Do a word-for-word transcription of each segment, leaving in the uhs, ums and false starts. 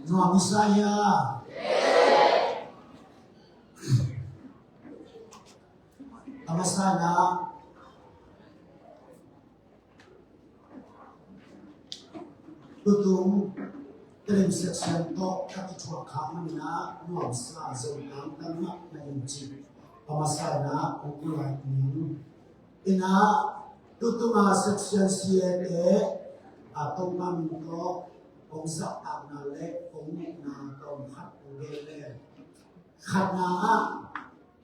Nuam i sa hia? A masa in ah, tutung Tedim section tawh ka kithuah khak manin ah nuamsa Zogam tangtang mah na in cih a masa in ah hong pulak ning. In ah tutung a section C A te a Topa min tawh hong zahtakna le hong muhna ka om khat hong gen le. Khatna ah,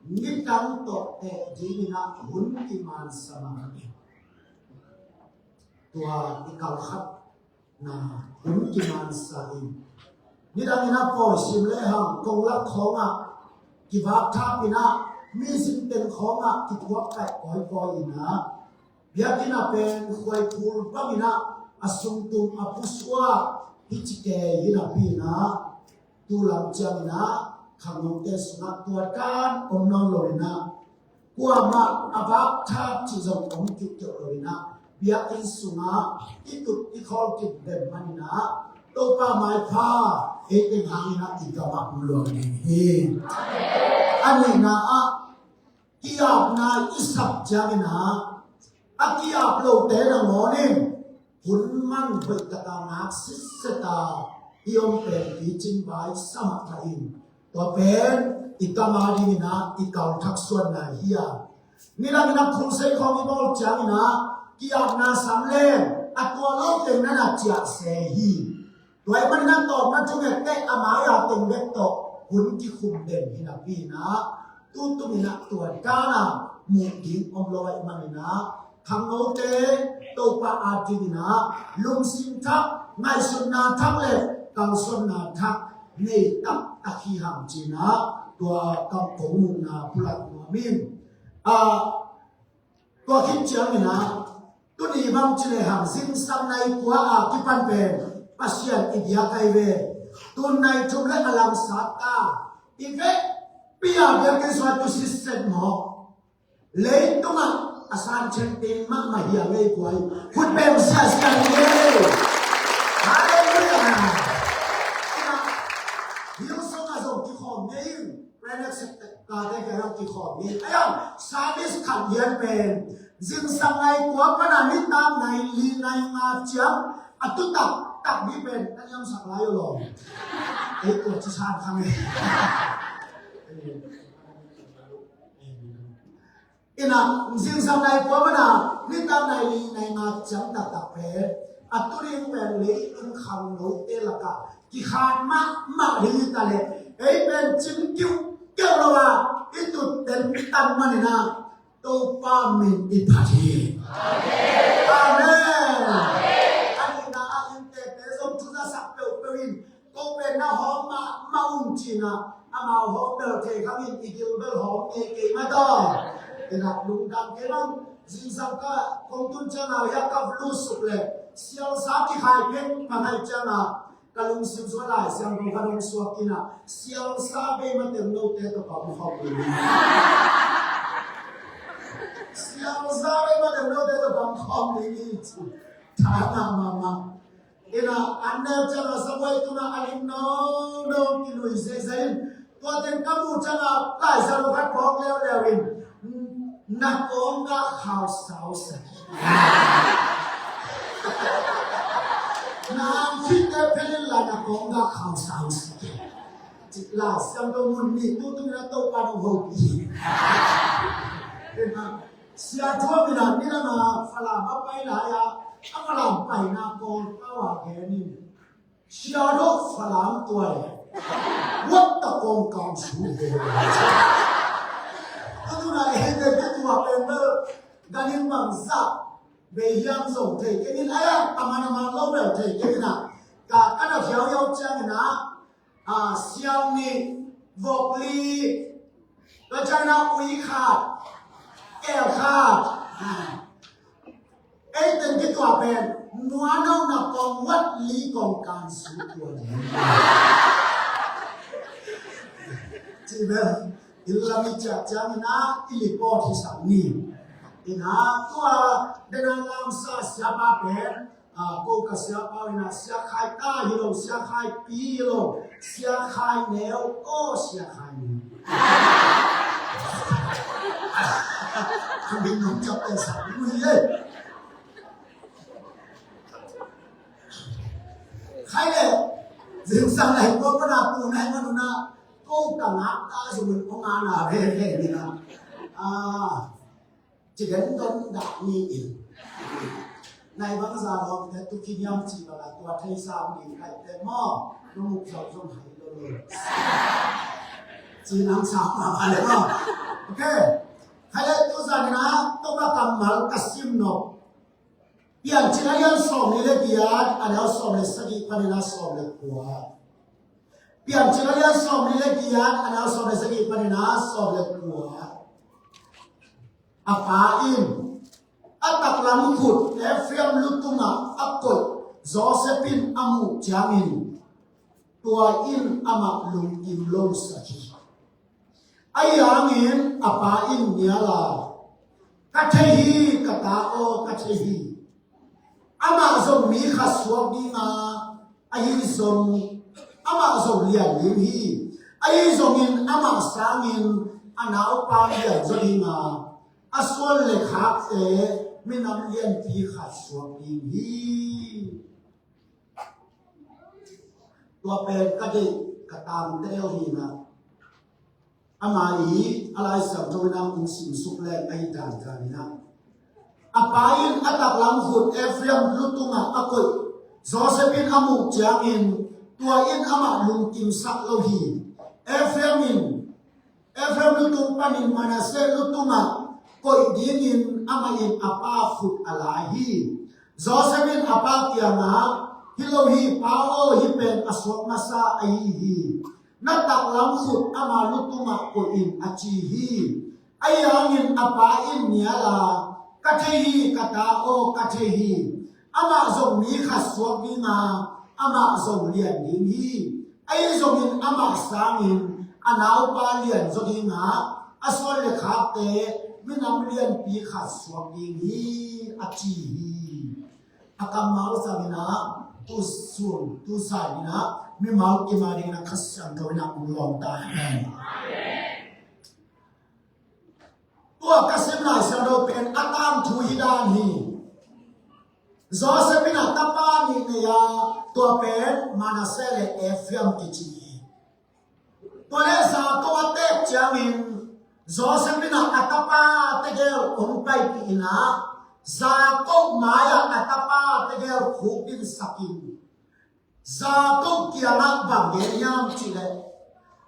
nidang tawh teh dingin ah hun kimansa mah hi. Tua i kal khatna hun kimansa hi. Nidangin ah pawi sim le hang, kong lak khawngah kivak thap in ah, mizin teng khawngah kiphuak kaih kawikawi in ah, biakinn ah pen khuaiphul bangin ah a sungtum a pusuah hi ci kei hi napi in ah, tu lam ciangin ah khangnote sungah tua dan om nawn lo in ah, kuamah a vak thap cih zong om kiuhkeuh lo in ah, biakinn sungah i tut i khawl kim den manin ah, Topa maipha ei teng hangin ah i gamah om luang ding hi. A nihna ah, ki-apna i sap ciangin ah, a ki-ap lote nangawn in hun man hoih taka ngak sitset a i om pen picing vai sa mah ta in, tua pen i kam a dingin ah i kal thak suanna hi a. Nidangin ah khulsei khawng i bawl ciangin ah, ki-apna sam leng a tua lo teng na na ciah se hi. Tua ahih manin ah tawpna thunget teh a mai-a teng bek tawh hun kikhum den hi napi in ah, tutung in ah tua dan a muh ding om lo ahih manin ah, khangnote Topa a dingin ah lungsim thak, ngaihsutna thak le kalsuanna thak nei taktak hi hang ci in ah, tua kam kong muhna pulak nuam ing. Ah, tua khit ciangin ah, tuni bang ci le hang, zingsang nai kua a kipan pen Pasian i biak ahi ve. Tun nai thum le a lamsat ta i vekpi a biakinn sungah tu sitset mawk. Leitungah a san thengte mahmah hi a ngei kua hi. Khut beng siasia ni ngei. Halleluiah. Hillsong ah zong kikhawm ngei in. Prayer next kate kei zong kikhawm ngei. Ai ang, service khat lian pen zingsang nai kua pan a nitak nai li nai nga ciang a tu taktak ding pen ka niamsak lai uh law. Ei, tua ci san kha ngei. Ina, zingsang nai kua pan a nitak nai li nai nga ciang taktak pen a tu ding pen leitung khangnote lakah kikhan mahmah ding hi ta leh, ei pen cing kiuhkeuh lo a i tut tentan manin ah Topa min i phat hi. Amen. A nihna ah inntekte zong thu zasak peuhpeuh in, ko pen na hawm mahmah ung ci in ah, amau hawm bel thei khang in, i gil bel hawm ngei kei mah tawh. Ina, lungdam kei bang, zingsang ka kong tun ciang a, hiah ka lut suk leh sialsa kikhai pheng mah ahih ciang a, ka lungsim sungah Lai Siangtho khat hong suak in ah, sialsa bei mateng note tawh bang khawm ding hi. Sialsa bei mateng note tawh bang khawm ding hi ci. Tha ngah mahmah. Ina, an neu ciang a sabuai tungah a lim nawngdawng kilui zeizai in, tua teng ka muh ciang a Lai Siangtho khat phawk leuleu in, na kawng gah khau sau sa. Na ang khitte phen in la na kawng gah khau sau sa. Cih Lai Siangtho mun nih tutung in a Topa nong hopih hi. Sia Thuam in a nidang a Falam a pai lai a, a Falam paina kawng pau a gen in, Sia Thuam Falam tua leh, what the kawng kawng su he. Tua tungah eite tua pen bel, ganin bangzah bei hiam zong thei kei in, ai a, a man a man lo bel thei kei in a, ka, ka na hiauhiau ciang in a, a, siang nih, vok li, tua ciang in a ui khat, kel khat. Eite kituah pen, nuanau na kawng wat li kawng kan su tua ni. Ci bel, i lam i ciah ciang in a, i report hi sak ni. In a, tua, dena lamsa siapa pen, A, ko ka siapa uh hi na, Sia Khai ta hi lo, Sia Khai pi hi lo, Sia Khai neu, aw Sia Khai neu. Ka min nong ciap pen sak ding uh hi e. Khai le, zingsang lai ko ko na pu nai man uh na, ko ka ngak ta zong un ko ngak na ve ve ni na. A, Ci den don dah ni in. Nai bang za lawm te tu ki niam ci bang a tua thei sam ni kai te maw. Nu muk zau zong hai lo lo. Ci nang sam ma ma le maw. Ok. Khai le tu zan na Topa kammal ka sim nop. Piancil a lian sawm ni le giat, a neu sawm le sagih panin a sawm le kua. Piancil a lian sawm ni le giat, a neu sawm le sagih panin a sawm le kua. A pa in a taklam khut Efraim lutungah a koih Joseph in a muh ciangin tua in amah lungkim lo sak hi. Ahi hangin a pa in nial a, ka thei hi, ka ta aw, ka thei hi. Amah zong mi khat suak ding a, ahi zong amah zong lian ding hi. Ahi zongin amah sangin a naupa lian zaw ding a, a suan le khakte minam lianpi khat suak ding hi. Tua pen ka deih ka tangte deuh hi na. Ama i a Lai Siangtho in a hong simsuk leng ahi dandan in a, a pa in a taklam khut Efraim lutungah a koih Joseph in a muh ciangin tua in amah lungkimsak lo hi. Efraim in, Efraim lutung panin Manasseh lutungah koih dingin amah in a pa khut a lai hi. Joseph in a pa kiangah, hi lo hi pa aw, hih pen a suak masa ahi hi. Na taklam khut ama lutungah koih in a ci hi. Ahi hangin a pa in nial a, ka thei hi, ka ta aw, ka thei hi. Amah zong mi khat suak ding a, amah zong lian ding hi. Ahi zongin amah sangin a naupa lian zaw ding a, a suan le khakte minam lianpi khat suak ding hi, a ci hi. A kammal zangin a, tu sun tu zan in a, mimal kim a dingin a Kha Siangtho in a hong lawm ta hen. Tua ka sim Lai Siangtho pen a tangthu hi dan hi. Joseph in a tapa nih nei a, tua pen Manasseh le Efraim kici hi. Tua leh Jakob a teek ciangin Joseph in a tapa tegel hong paipih in a, Jakob mai-ah a tapa tegel khukdinsak in, Jakob kiangah bang gen hiam cih leh,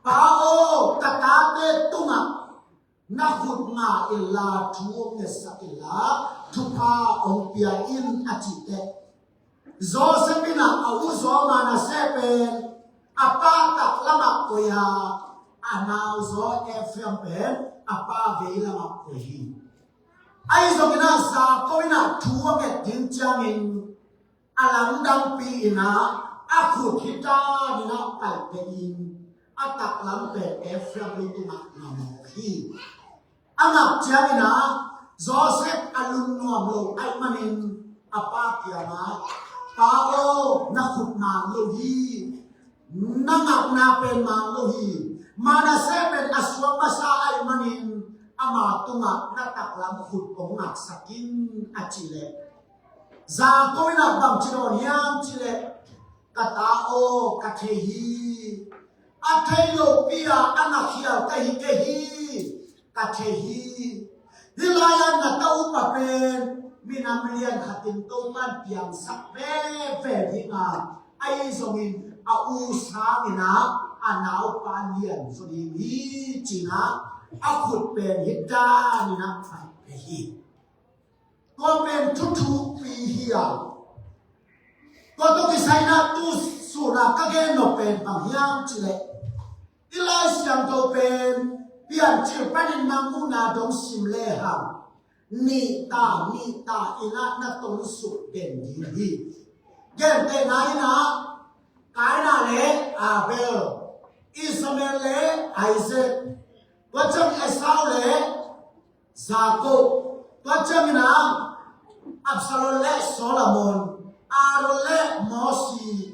pa aw, ka tate tungah na khut nga inla thu hong ngetsak inla, thupha hong pia in, a cih teh, Joseph in a, a uzaw Manasseh pen a pa taklamah koih a, a nauzaw Efraim pen a pa veilamah koih hi. Ahi zongin a Jakob in a thu a nget ding ciangin a lamdangpi in a, a khut hi ta in a paipih in, a taklam pen Efraim lutungah nga mawk hi. A ngak ciangin a, Joseph a lungnuam lo ahih manin a pa kiangah, pa aw, na khut man lo hi. Na ngakna pen man lo hi. Manasseh pen a suak masa ahih manin ama tungah na taklam khut kong ngaksak in, a cih leh, Jakob in a bangci dawn hiam cih leh, ka ta aw, ka thei hi. A thei lopi a, a na khial ka hi kei hi. Ka thei hi. Hih lai-ah na ta upa pen minam lian khat in Topa'n piangsak veve ding a, ahi zongin a u sangin a, a naupa lian zaw ding hi, ci-in a, a khut pen hi dan in a paipih hi. Tua pen thu thukpi hi a. Tua tawh kisai in a tu sun a ka gen nop pen bang hiam cih leh, i Lai Siangtho pen Piancil panin Mangmuhna dong sim lehang, nih ta, nih ta in a na tonsuk den ding hi. Gentehna in a, Kaina le Abel, Ishmael le Isaac, tua ciang Esau le Jakob, tua ciangin a Absalom le Solomon, a Aaron le Mosi,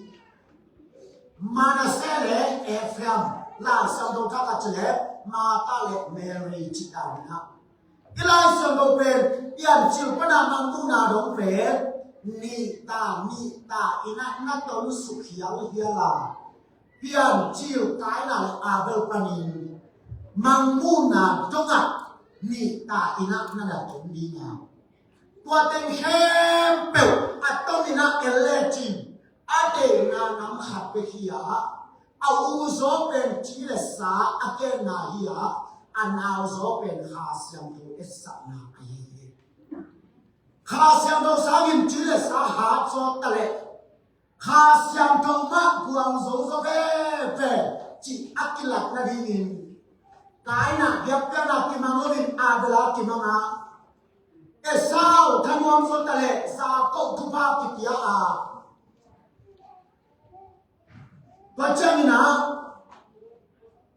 Manasseh le Ephraim, Lai Siangtho thak ah ci leh Martha le Mary ci dan in ah, i Lai Siangtho pen Piancil pan a Mangmuhna dong pen nih ta nih ta in ah na tonsuk hialhial a, Piancil Kaina le Abel panin Mangmuhna dong ah nih ta in ah na na ton ding a, tua teng khempeuh a tom in ah en lecin, a deihna nam khat bek hi a, a uzaw pen ci le sa a genna hi a, a nauzaw pen Kha Siangtho etsakna ahi hi. Kha Siangtho sangin ci le sa hat zaw ta leh Kha Siangtho mah gualzo zaw veve cih a kilat nadingin, Kaina biakpiakna kimang loin Abel a kimang a, Esau thanuam zaw ta leh Jakob thupha kipia a, tua ciangin ah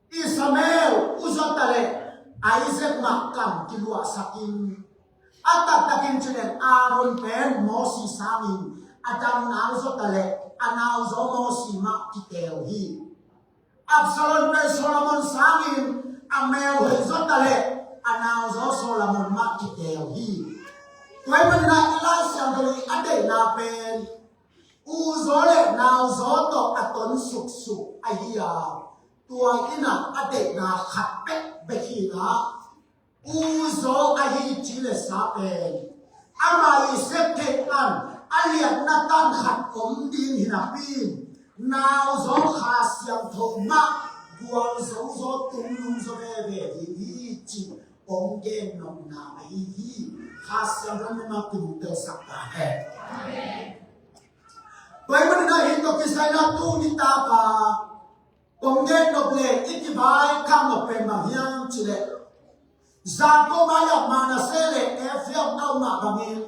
Ishmael uzaw ta leh Isaac mah kam kiluahsakin, a taktakin ci leh Aaron pen Mosi sangin a dang nau zaw ta leh a nauzaw Mosi mah kiteel hi. Absalom pen Solomon sangin a melhoih zaw ta leh a nauzaw Solomon mah kiteel hi. Tua ahih manin ah i Lai Siangtho i a deihna pen uzaw le nauzaw tawh a ton suksuk ahi a, tua in ah a deihna khat bek bek hi a, uzaw ahi ci le sa pen ama i sep theih tan a liatna tan khat om ding hi napi in, nauzaw Kha Siangtho mah gualzo zaw, tungnung zaw veve ding hi cih hong gen nopna ahi hi. Kha Siangtho in amah kimuhtelsak ta hen. Tua ahih manin ah hih tawh kisai in ah tuni tak a kong gen nop le i kivaikhak nop pen bang hiam cih leh, Jakob mai-ah Manasseh le Ephraim a om mah bangin,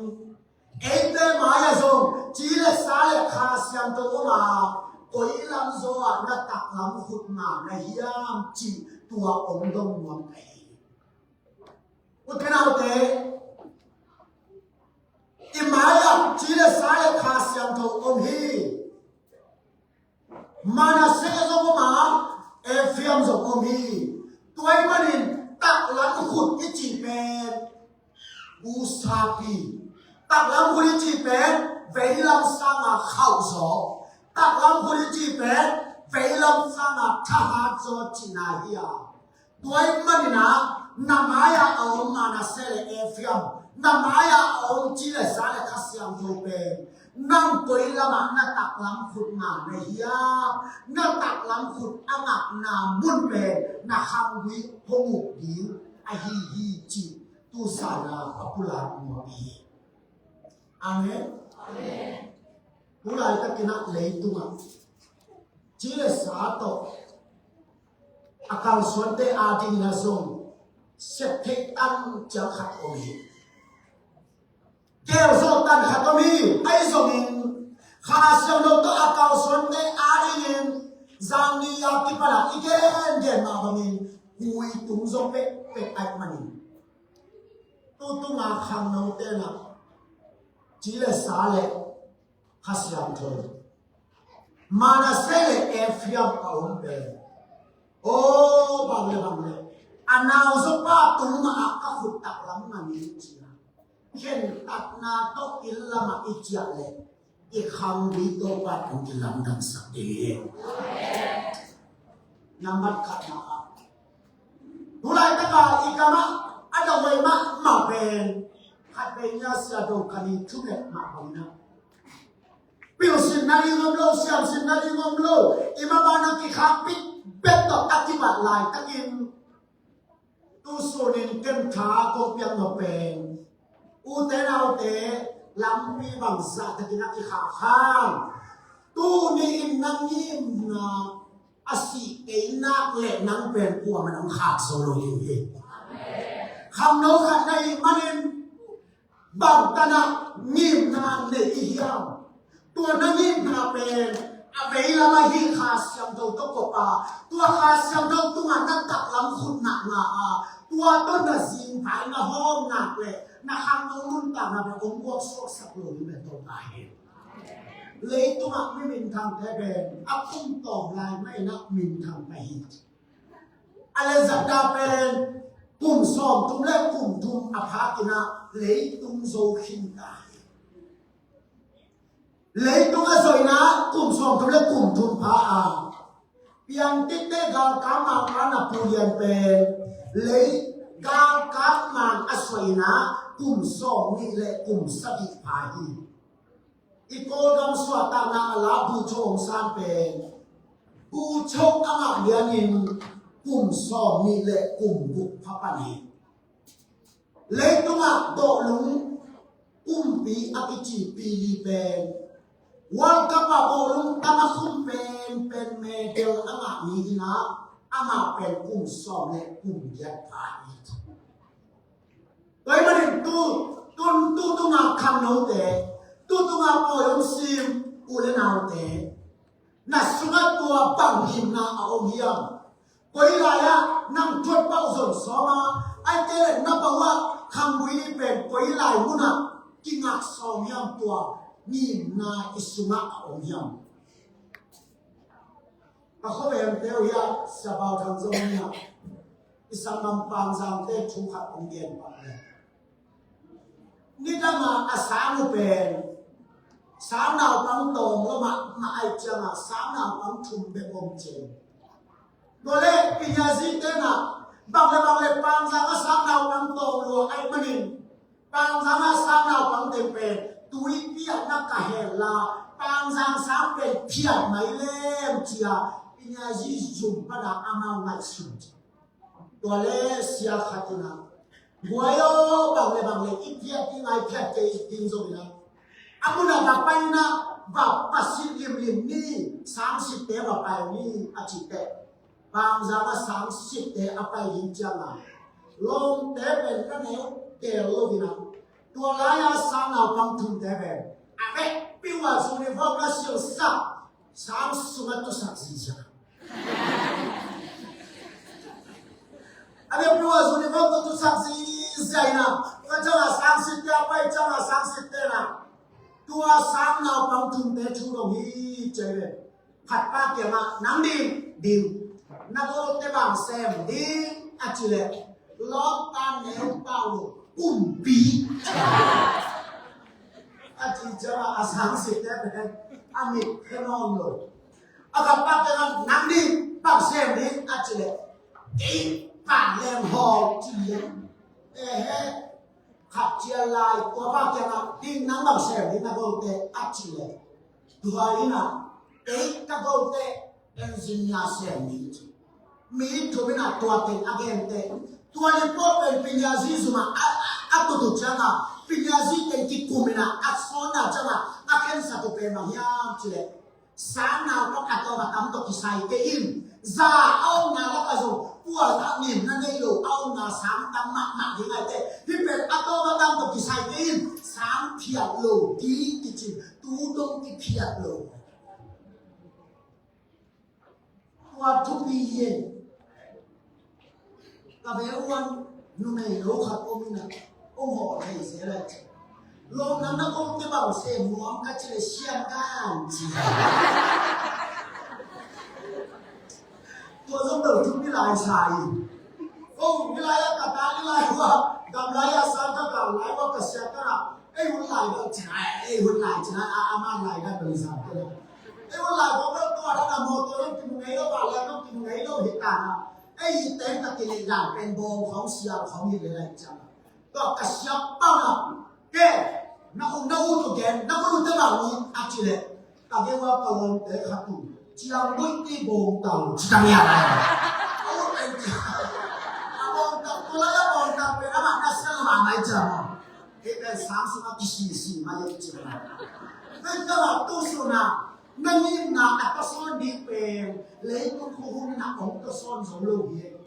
eite mai-ah zong ci le sa le Kha Siangtho om a, koi lam zaw ah na taklam khut ngah na hiam cih tua hong dong nuam ka hi. U te nau te, i mai-ah ci le sa le Kha Siangtho om hi. Manasseh zong om a, Ephraim zong om hi. Tua ahih manin taklam khut i cih pen usapi. Taklam khut i cih pen veilam sanga khauh zaw. Taklam khut i cih pen veilam sanga thahat zaw cihna hi a, tua ahih manin ah na mai-ah a om Manasseh le Ephraim, na mai-ah a om ci le sa le Kha Siangtho pen nang koi lamah na taklam khut ngah na hiam, na taklam khut a ngahna mun pen na khanggui hong uk ding ahi hi cih tu zan a pulak nuam hi. Amen. Amen. Tu laitakin ah leitungah ci le sa tawh a kalsuante adingin ah zong sep theih tan ciang khat om hi. Gelzawh tan khat om hi. Ahi zongin Kha Siangtho tawh a kalsuante adingin zangni a kipan ah i gengen mah bangin kui tung zaw pekpek ahih manin, tu tunga khangnote in ah ci le sa le Kha Siangtho, Manasseh le Ephraim a om pen, aw, bang le bang le a nauzaw pa tung mah ah ka khut taklam ngah ning ci-a, khentatna tawh inn lamah i ciah leh i khanggui Topa tawh kilamdangsak ding hi. Nambat khatna ah, tu laitaka i kamah a dawai mahmah pen, khatvei ni a sia do kani thumet mah bangin ah, pilsinna ding om lo, siamsinna ding om lo, i mah bangin ah kikhakpih bek tawh a kibat laitakin, tu sunin ken tha kong piak nop pen, ute naute, lampi bangzah takin a kikhak hang, tuni in na ngimna a sih kei nak leh nang pen kuamah in hong khak zo lo ding hi. Khangno khat na hih manin, bang tan ah ngimna nei i hiam? Tua na ngimna pen a veilam ahi Kha Siangtho tawh kop a, tua Kha Siangtho tungah na taklam khut na ngah a, tua tawh na zingvai na hawm nak leh na khangno nuntakna pen hong guaksuaksak lo ding pen Topa hi. Leitungah mi minthangte pen a kum tawm lai mah in ah minthang pah hi. Alexander pen kum sawmthum le kum thum a phak in ah leitung zo khin ta hi. Leitung a zoina kum sawmthum le kum thum pha a, piangthakte galkap mangpa Napoleon pen lei galkap mang a suah in ah kum sawmnih le kum sagih pha hi. I Kawlgam suahtakna a la Bogyoke Aung San pen Bogyoke a ngah lianin kum sawmnih le kum guk pha pan hi. Leitungah bawlung kumpi a kici Pele pen World Cup ah bawlung tam a khum penpen medal a ngah mi in ah amah pen kum sawm le kum giat pha hi. Tua ahih manin tu, tun, tu tunga khangnote, tu tunga pawi hong sim u le naute, na sungah tua bang ngimna a om hiam? Koi lai-ah nang thuat pah uh zon sawm a, ahih kei leh na pau ah khanggui pen koi lai munah kingak sawm hiam? Tua ngimna i sungah a om hiam? A khuavengte uh hiah Sia Pau Thang zong hiah i sanggam Pangzangte thu khat hong gen pah le. Nidang a a sang uh pen sang naupang tawm lua mahmah ahih ciangah sang naupang thum bek om cin. Tua leh Pinyazi tenah bang le bang le Pangzang a sang naupang tawm lua ahih manin Pangzang a sang naupang teng pen tuipi ah na kah hen la Pangzang sang pen phiat mai lem ci-a Pinyazi zum pana amau ngaihsun. Tua le sia khat in ah, guai aw, bang le bang le i phiat ding a, i phiat kei ding zong in ah, a mun a va pai in ah va pasit limlim ni, sangsitte va pai ni a cih teh, Pangzang a sangsitte a pai ding ciangin lawmte pen na neu tel lo in ah, tua lai-a sang naupang thumte pen a vekpi uh a uniform na silsak, sang sungah tusak ziza. A vekpi uh a uniform tusak ziza in ah, tua ciangin sangsitte a pai ciangin sangsitte in ah, tua sang naupang thumte thu dong hi ci a hi ve. Khatpa kiangah, nang ding, ding. Na golte bang sem ding a cih leh, lawmpa neupa uh kumpi a cih ciangin a sangsitte pen a mit phe nawn lo. A khatpa kiangah, nang ding, bang sem ding a cih leh, kei pan leng hawl ci leng. Ehe. Khat ciang lai, tua pa kiangah, ding, nang bang sem ding na golte a cih leh, tua in ah, kei ka golte engineer sem ding ci. Mi thum in ah tua teng a gen teh, tua ni pawh pen Pinyazi zum ah a, a, a tut uh ciangin Pinyazi teng kikum in ah a sawnna ciangin a khensat uh pen bang hiam cih leh, sang naupang a tawm a tam tawh kisai kei in, za a omna lakah zong pualzah ngimna nei lo a omna sang tam mahmah ding ahih teh, hih pen a tawm a tam tawh kisai kei in, sang phiat lo ding kici, tu dong kiphiat lo. Tua thupi hi. Ka veuh uah numei lo khat om in ah, om haw thei zel a ci. Lawm, nang na golte bang sem nuam ka cih leh siam kan ci. Tua zong bel thu milai sa hi. Ko milai a ka ta milai uah, gam lai a sa ka gam lai uah ka siam ka na. Ei hun lai bang ci na, ei hun lai ci na, a, a man lai bang bel sa ka na. Ei hun lai bang bel tua da na motor kimu ngei lo, ba lai kimu ngei lo hi ta na. Ei, i teng ka kilei dan pen bawng khawng sial khawng hi lel lai ciang. Tua ka siam bang a, ke, na um na ut uh gen, na ut uh te bang hi a cih leh, ka gei ua ka lawmte khat uh ciang buih ti bawng tang ci tang ia lai. A ut pen ci. A bawng tang, tua lai a bawng tang pen amah na sial mah mai ciang a. Hih pen sang sungah kisisi mah leh ci tang a. Tua tu sungah na ngimna a tasawn ding pen leitung khuahun in a hong tasawn zo lo hi.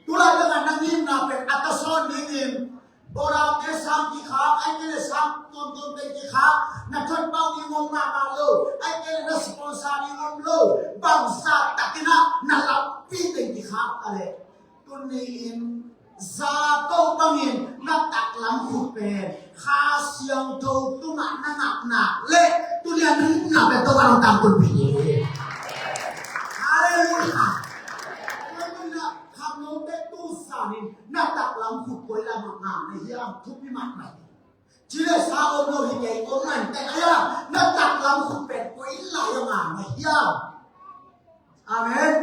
Tulai tengah na ngimna pen a tasawn dingin, borate sang kikhak, ahih kei leh sang tuamtuam teng kikhak, na thuat pau ding om mahmah lo, ahih kei leh na sponsor ding om lo, bangzah takin ah na lampi teng kikhak ta leh, tuni-in zato bangin na taklam khut pen Kha Siangtho tungah na ngakna leh tuni Hallelujah. Khangnote tu zanin na taklam khut koi lamah ngah na hiam? Thupi mahmah. Ci le sa om lo hi kei, om man teh a, na taklam khut pen koi lai a ngah na hiam? Amen.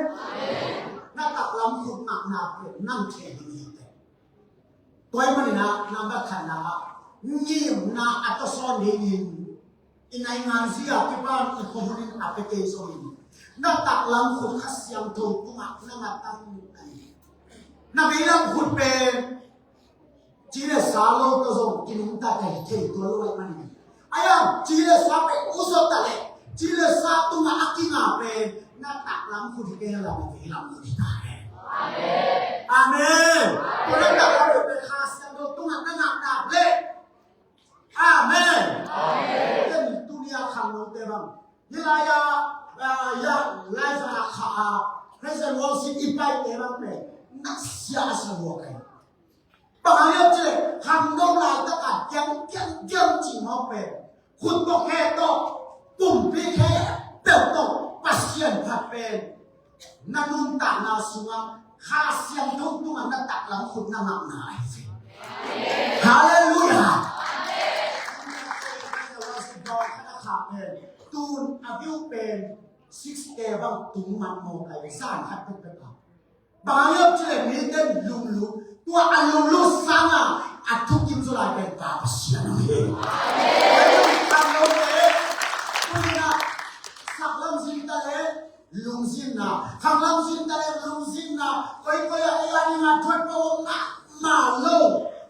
Na taklam khut ngahna pen nang khe ding hi teh. Tua ahih manin ah, number khatna ah, ngimna a tawsawn dingin i naingan zia kipan i khuahunin a pia kei zongin, na taklam khut Kha Siangtho tungah na ngah tangtang hi. Na veilam khut pen ci le sa lo tawh zong kinungta thei, thei tuan lo ahih manin, a yang ci le sa pen u zawh ta leh, ci le sa tungah a kinga pen na taklam khut hi kei a, na veilam khut hi ta hen. Amen. Tua na taklam khut pen Kha Siangtho tungah na ngah nak leh. Amen. Amen. Ken tuni a khangnote bang, hih lai-a, ah, ya, lai-a kha a, praise and worship i paite bang pen na sia a sa lua kai. Bang hang hiam cih leh, khangno laitak a diam, diam, diam cih mawk pen, khut tawh khe tawh, pumpi khempeuh tawh Pasian phat pen na nuntakna sungah Kha Siangtho tungah na taklam khut na ngahna ahi hi. Halleluiah. Tun a view pen six K bang tung man mawk a, zan khat pekpek a. Bang hang hiam cih leh mite lunglut, tua a lunglut sangin a thukim zaw lai pen Pa Pasian ahi hi. Khangnote, tuni-in ah, saklam zin ta leh lungzinna, khanglam zin ta leh lungzinna, koikoi ah ei a dingin thuat pawh om mahmah lo.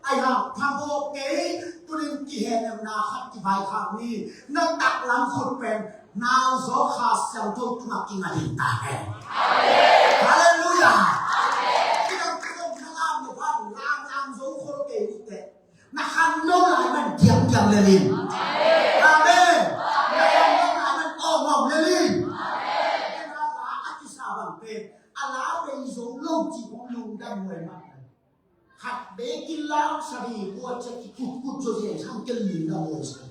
Ahi hang phamawh kei, tuni-in kihehnemna khat kivaikhak ni, na taklam khut pen Nau zaw Kha Siangtho tungah kingah ding ta hen. Halleluiah. Kidang kidong na lam lo bang lam lam zo khol kei ni teh. Na khangno lai man diamdiam lel in. Amen. Na khangno lai man awngawng lel in. Amen. Na la a kisa bang pen a la bei zo lo cih hong lungdam huai mah. Khat bekin lam sari vua ciang kikutkut zawzen sang kel lim lam vua sa.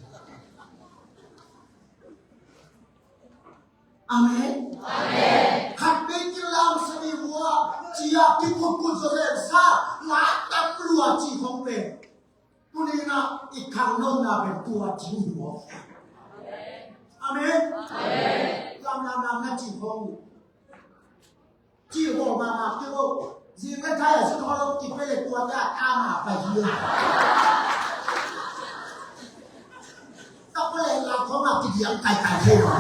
Amen. Amen. Khat bekin lam sari vua ciang kikutkut zawzen sa, la tam lua ci khong pen. Tuni-in ah i khangno na pen tua ci hi maw. Amen. Amen. Lam lam lam na ci khong. Ci ho mama kei ho. Zing le thai a si tho lo ki pe le tua ta ta ma pa hi. Ta pa le la tho ma ki diang kai kai thei lo.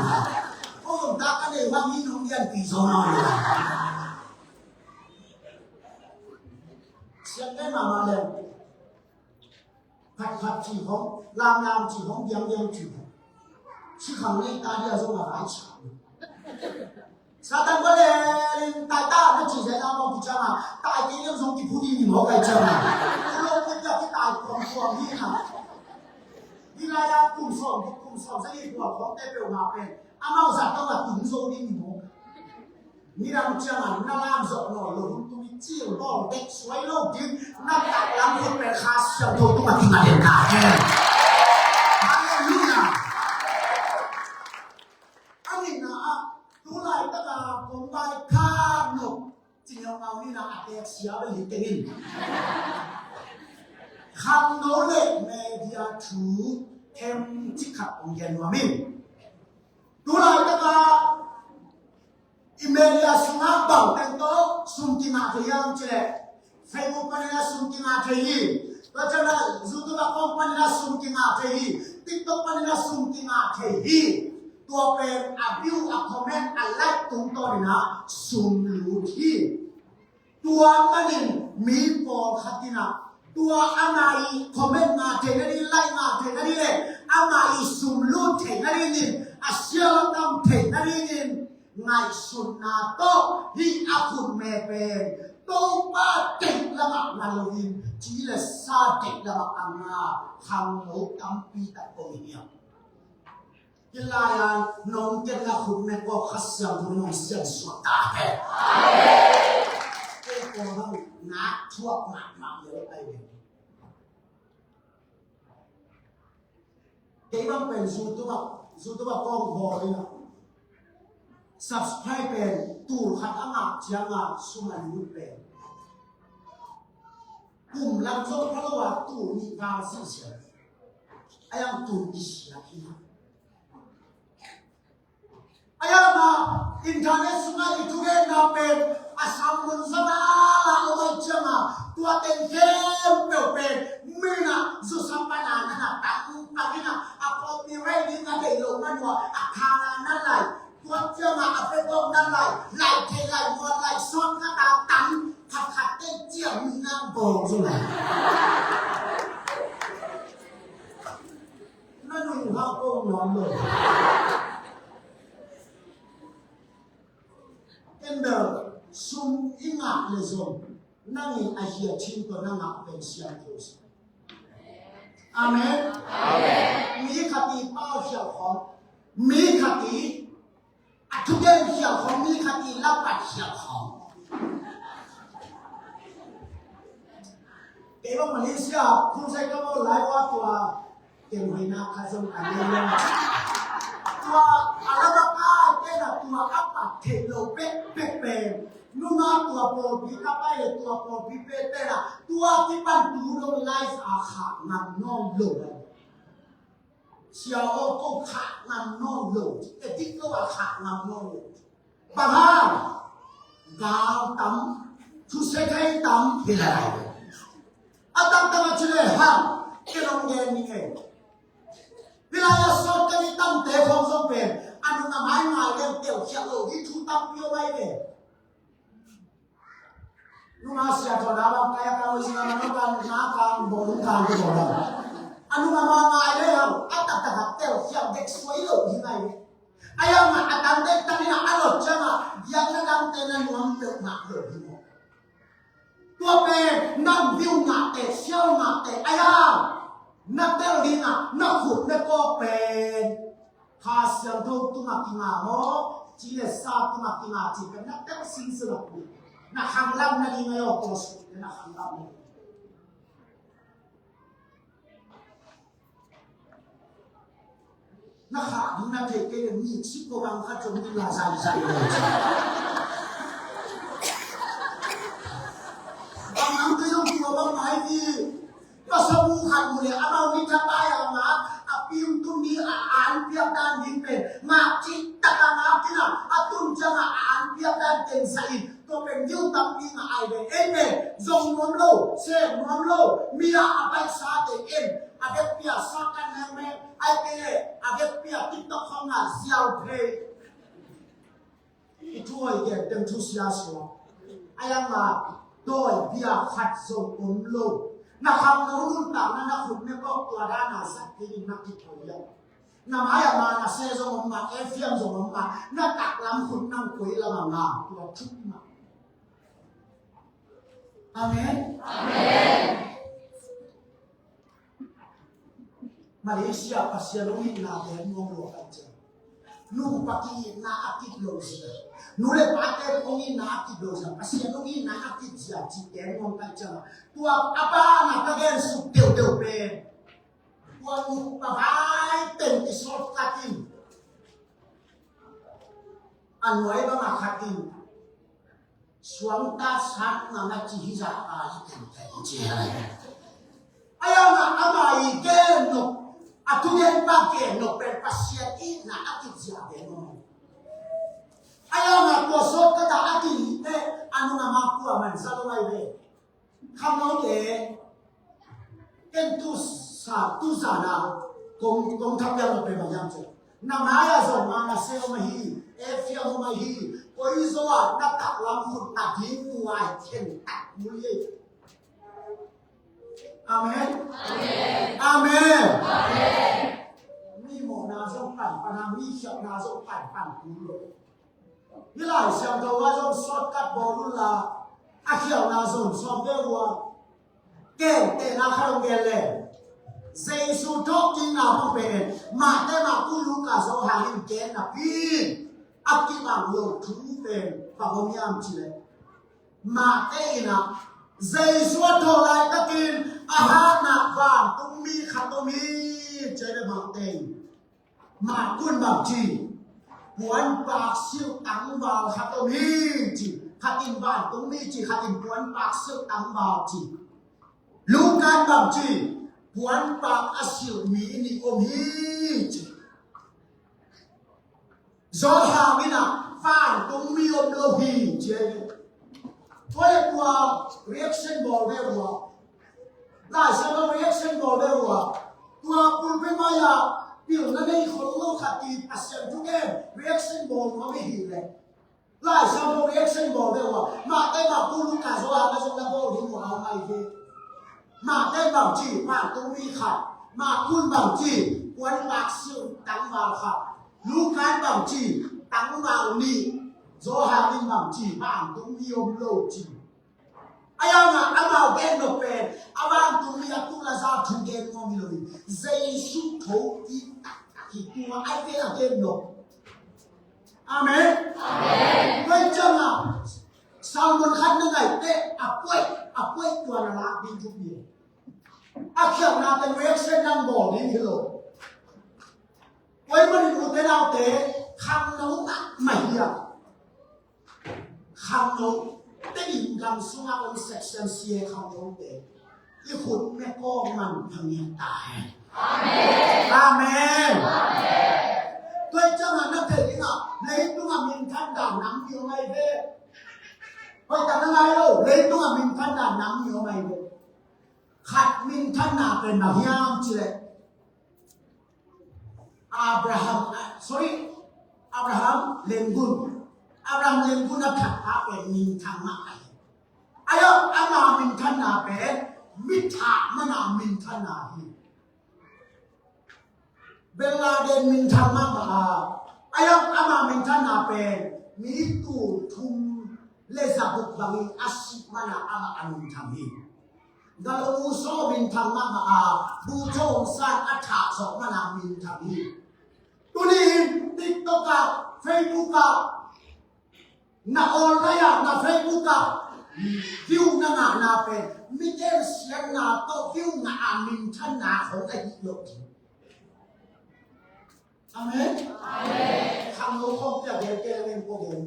O ta ka le wa mi nong dian pi zo no. Siang kai mama le. Phat phat ci hong, lam lam ci hong, diam diam ci hong. Si khang nei ta dia zong a rai sa. Satan ko le ling tai ta na ci zai na mong ki chang a, tai ki liang zong ki pu di ni mawk ai chang a. Ku lo ku dia ki tai kuang kuang ni na. Ni lai a kum sawm, kum sawm sa ni kuang kuang te peuh ma pen. Amau zat tawh a tung zo ding hi maw? Midang ciangin na lam zawh nawn lo hun tung i cil bawl dek suai lo ding, na taklam khut pen Kha Siangtho tungah kingah den ta hen. Halleluiah. A nihna ah, tu laitak a kong vaikhak nop Ci ngaungau ni na a tek sia bel hi teng in. Khangno le media thu themcik khat kong gen nuam ing. Tu laitak a i media sungah bang teng tawh sum kingah thei hiam cih leh Facebook panin a sum kingah thei hi. Tua ciangin a YouTube account panin a sum kingah thei hi. TikTok panin a sum kingah thei hi. Tua pen a view, a comment, a like tungtawnin a sum lut hi. Tua manin mi pawlkhat in a, tua ama i comment ngah theihna ding, like ngah theihna ding le ama i sum lut theihna dingin, a sia lo tam theihna dingin ngaihsutna tawh hih a khutme pen Topa deih lamah ngah loin, ci le sa deih lamah a ngah khangno tampi tak om hi. Hih lai-a nong ken na khutme kawk Kha Siangtho nong siansuah ta hen. Kei kawk hang nak thuak mahmah lel ai ve. Kei bang pen zu tu bang YouTube ah kong bawl in ah, subscribe pen tul khat a ngah ciang a sum a lut pen, kum lam zong pha lo a tul nih val sisia, a yang tul i sia hi. A yang a internet sungah i thugenna pen a sang mun zong a la om a ciang a, tua teng khempeuh pen mi in ah zusak pan a na na tang tang in ah, a copyright ding a deih lo man ua, a khan a na lai, tua ciang a a pek awk na lai, lai thei lai muan lai sawt khat a tang khat khat teng ciang mi nang bawng zo lai. Na nung hak ko nuam lo. Ken bel sum i ngah le zong nang in a hia chin tua na ngah pen siangtho sa. Amen. Amen. Mi khat i pau khial khawng, mi khat i a thugen khial khawng, mi khat i lapat khial khawng. Kei bang Malaysia, crusade ka bawl lai ua tua, ken hoihna khat zong a nei lo. Tua a lapat a, ken a tua a pat theih lo pek pek pen, nunga tua pawlpi ka pai le tua pawlpi pen pen a, tua kipan tu dong live a khah ngam nawn lo. Sia aw, ko khah ngam nawn lo, edit lo a khah ngam nawn lo. Bang hang, gal tam, thuse thei tam hi lai. A taktak a ci le hang, ken hong gen ning ei. Hi lai a sawt ka ni tamte khawng zong pen a nung a mai ngai leng teuh khiat lo hi, thu tampi om ai ve. Nunga sia tawh na bang kaya ka ui sing a man kan na kan bawlung kan te bawlung. A nunga ma ngai le hang, a taktak a tel siam dek suai lo hi ngai. A yang a a dang dek tang in a a lot ciang a, biakna dangte na nuam peuhmah lo hi maw. Tua pen nam view ngahte, siau ngahte, a yang na tel ding a, na khut na kawk pen Kha Siangtho tungah kinga maw, ci le sa tungah kinga ci pen na tel singsing lo. Na khanglam nading a yaw tua suk na khanglam nading. Na khah ding na theih kei le mi cik ko bang khat zong ding la zai zai lo. Bang ang kei zong tua bang mai hi. Ka sabu khat mu le amau ni thapai a ngak, a piu tum ni a an piak dan ding pen ngak cik tak a ngak kina, a tun ciang a an piak dan teng sa in, tua pen viu tampi ngah ai ve. Ei pen zong nuam lo, sem nuam lo, mi a a baihsa te en, a vekpi a sa kan mengmeng, ai kei le a vekpi a TikTok khong a ziau phei. I thu hoih gen teng thu sia suak. A yang a dawi bia khat zong om lo. Na khangno nuntakna na khut ne kawk tua dan a zat kei in na kithoih a. Na mai a ma na se zong om ma, e fiam zong om ma, na taklam khut nang koi lam a ngam tua thuk ma. Amen. Amen. Malaysia Pasian hong itna gen nuam lua ka ciang. Nupa ki itna a kip lo zia. Nu le pate hong itna a kip lo zia. Pasian hong itna a kip zia ci gen nuam ka ciang. Tua a pa na ka gen suk deuhdeuh pen. Tua nupa vai teng i sawt khat in. A nuai bang a khat in. Suangta sat ngam a ci hi zah a i teng teng ci hi lai. A yang a ama i gen nop, a thugen pa gen nop pen Pasian itna a kizia gen nop. A yang a tua sawt khat a a kihih teh a nung a ma kua man sa lo ai ve. Khangnote ken tu sa, tu sa na kong, kong thap yang pe bang yang ce. Na mai a zong ma na se om ahi, e fiam om ahi, koi zo a na taklam khut na ding tu ai khen tak mu ye. Amen. Amen. Amen. Mi mawhna zong pan pan a, mi khialhna zong pan pan kul lo. Hih Lai Siangtho ah zong shortcut bawl unla, a khialhna zong sawm ve uh a. Gentehna khat hong gen leng, Jesu thawhkikna bang pen Matthai, Marku, Luka, Johan in gen napi a kibang lo thu pen bang om hiam cih leh, Matthai in ah Jesu a thawh laitakin a hatna vantung mi khat om hi ci a, Matthai in Mark ku'n bang ci? Puanpak silh tangval khat om hi ci. Khat in vantung mi ci, khat in puanpak silh tangval ci. Luka in bang ci? Puanpak a silh mi nih om hi ci. Johan in ah vantung mi om lo hi ci ahi ve. Tua le tua reaction bawl ve ua. Laisiangtho reaction bawl ve ua. Tua pulpit mai-ah pilna nei khol lo khat i Pasian thugen reaction bawl nuam i hih leh, Laisiangtho reaction bawl ve ua. Mate, Marku, Luka, Johan a zong na bawl ding ua a om ahi ve. Mate in bang ci? Vantung mi khat. Marku in bang ci? Puanpak silh tangval khat. Luka in bang ci? Tangval nih. Johan in bang ci? Vantung mi om lo ci. Ahi hangin amau gen nop pen a vantung mi a tung a za thu gen nuam hi lo hi. Jesu thokik taktak hi, tua ahi ve a gen nop. Amen. Amen. Tua ciangin sermon khat na ngaih teh a puai, a puai tua na lak ding thupi. A khialhna teng reaction nang bawl ding hi lo. Tua ahih manin ute naute, khangno mahmah hi a. Khangno, Tedim gam sungah om Section C a khangnote i khut me kawk man pha ngiat ta hen. Amen. Amen. Tua ciangin na thei ding a, leitungah minthanna nam ni om ahi ve. Hoih tak na ngai lo, leitungah minthanna nam ni om ahi ve. Khat minthanna pen bang hiam cih leh, Abraham, ah, sorry, Abraham Lincoln. Abraham Lincoln a that pa pen minthang mah ahi. Ahi zongin ama minthanna pen mi that man a minthanna hi. Bin Laden minthang mahmah a, ahi zongin ama minthanna pen mi tul thum le za guk bangin a sih man a ama a minthang hi. Galo Musaw minthang mahmah a, Bogyoke Aung San a thah zawh man a minthang hi. Tuni in TikTok ah, Facebook ah, na online ah, na Facebook ah view na ngahna pen mite in siatna tawh view ngah a minthanna khong ahi lo hi. Amen. Amen. Khangno khawng pia gen kei leng ko gen.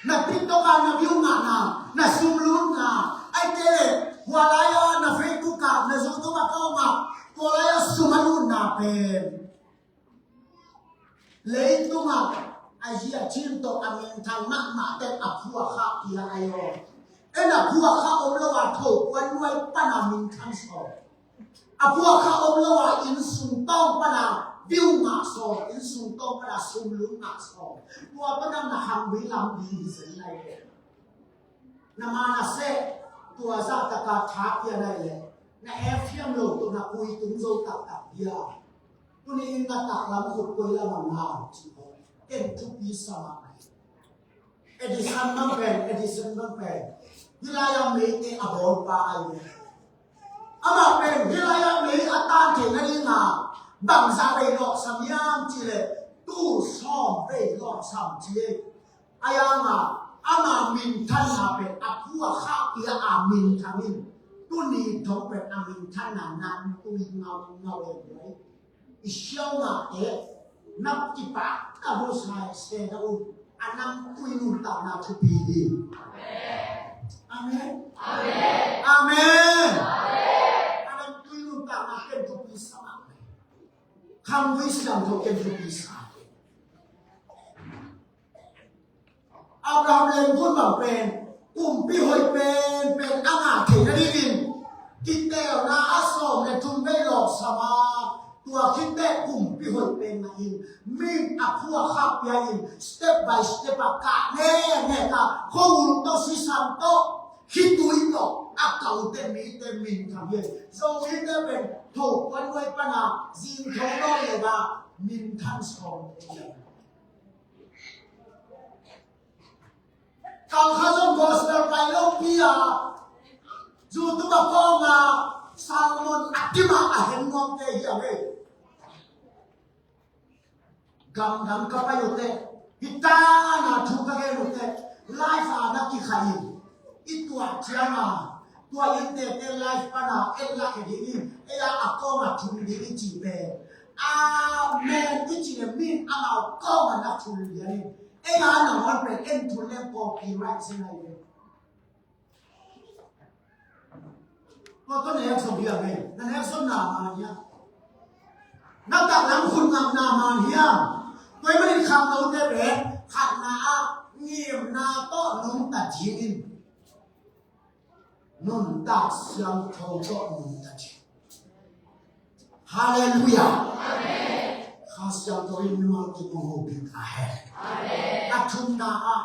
Na TikTok ah na view ngahna, na sum lutna, ahih kei leh hua lai ah na Facebook ah, na YouTube ah ka om ah, tua lai ah sum a lutna pen leitungah a hia cin tawh a minthang mahmah ten a phuakha pia ahi aw. En a phuakha om lo a, thopuan nuai pan a minthang sawm. A phuakha om lo a, innsung tawng pan a view ngah sawm, innsung tawng pan a sum lum ngah sawm. Tua pan a na hang ding lam ding hi zen lai ve. Na ma na seh, tua zahtak a tha pia nai leh na ef hiam lo tawh na pui tung zo taktak hi a. Tuni in na taklam khut koi lam a ngah ci aw. Ken thupi sa mah ahi. Edison bang pen, Edison bang pen hih lai-ah meite a bawlpa ahi ve. Amah pen hih lai-ah mei a tan theihna dingin bangzah vei lawhsam hiam cih leh tul sawm vei lawhsam ci hi. Ahi hangin ama minthanna pen a phuakha pia a minthang in, tuni dong pen a minthanna namtui ngaungau hi. I siau ngahte na kipahtak lo sa se na un, a namtui nuntakna thupi hi. Amen. Amen. A namtui nuntakna pen thupi sa mah. Khanggui Siangtho pen thupi sa. Abraham Lincoln bang pen kumpi hoih penpen a ngah theihna dingin kiteelna a sawm le thum vei lawhsam a, tua khit teh kumpi hoih pen ngah in, mi in a phuakha pia in, step by step a kah nehnek a, khuahun tawh, sisan tawh, khitui tawh a kah uh teh mite minthang hi. Zomite pen thopuan nuai pan a zingtho nawn lo a minthang sawm hi. Kang kha zong gospel pai lopi a, YouTube a pawng a, sermon a kim a, a hen nuamte hi a ve. Gamdang ka pai uh teh, hih tan a thu ka gen uh teh, live a na kikhah in, i tuah ciang a, tua innte te live pan a et lak hi ding in, ei a, a kawng a thum ding i cih pen, Amen i cih leh mi in amau kawng a na thul lian in, ei a nangawn pen en thul leng copyright si nai ve. Tua tawh nek zo hiam ei? Na nek zo na man hiam? Na taklam khut ngam na man hiam? Tua ahih manin khangnote pen khatna ah ngimna tawh nungta dingin, nuntak siangtho tawh nungta ding. Halleluiah. Kha Siangtho in mimal kip hong hopih ta hen. A thumna ah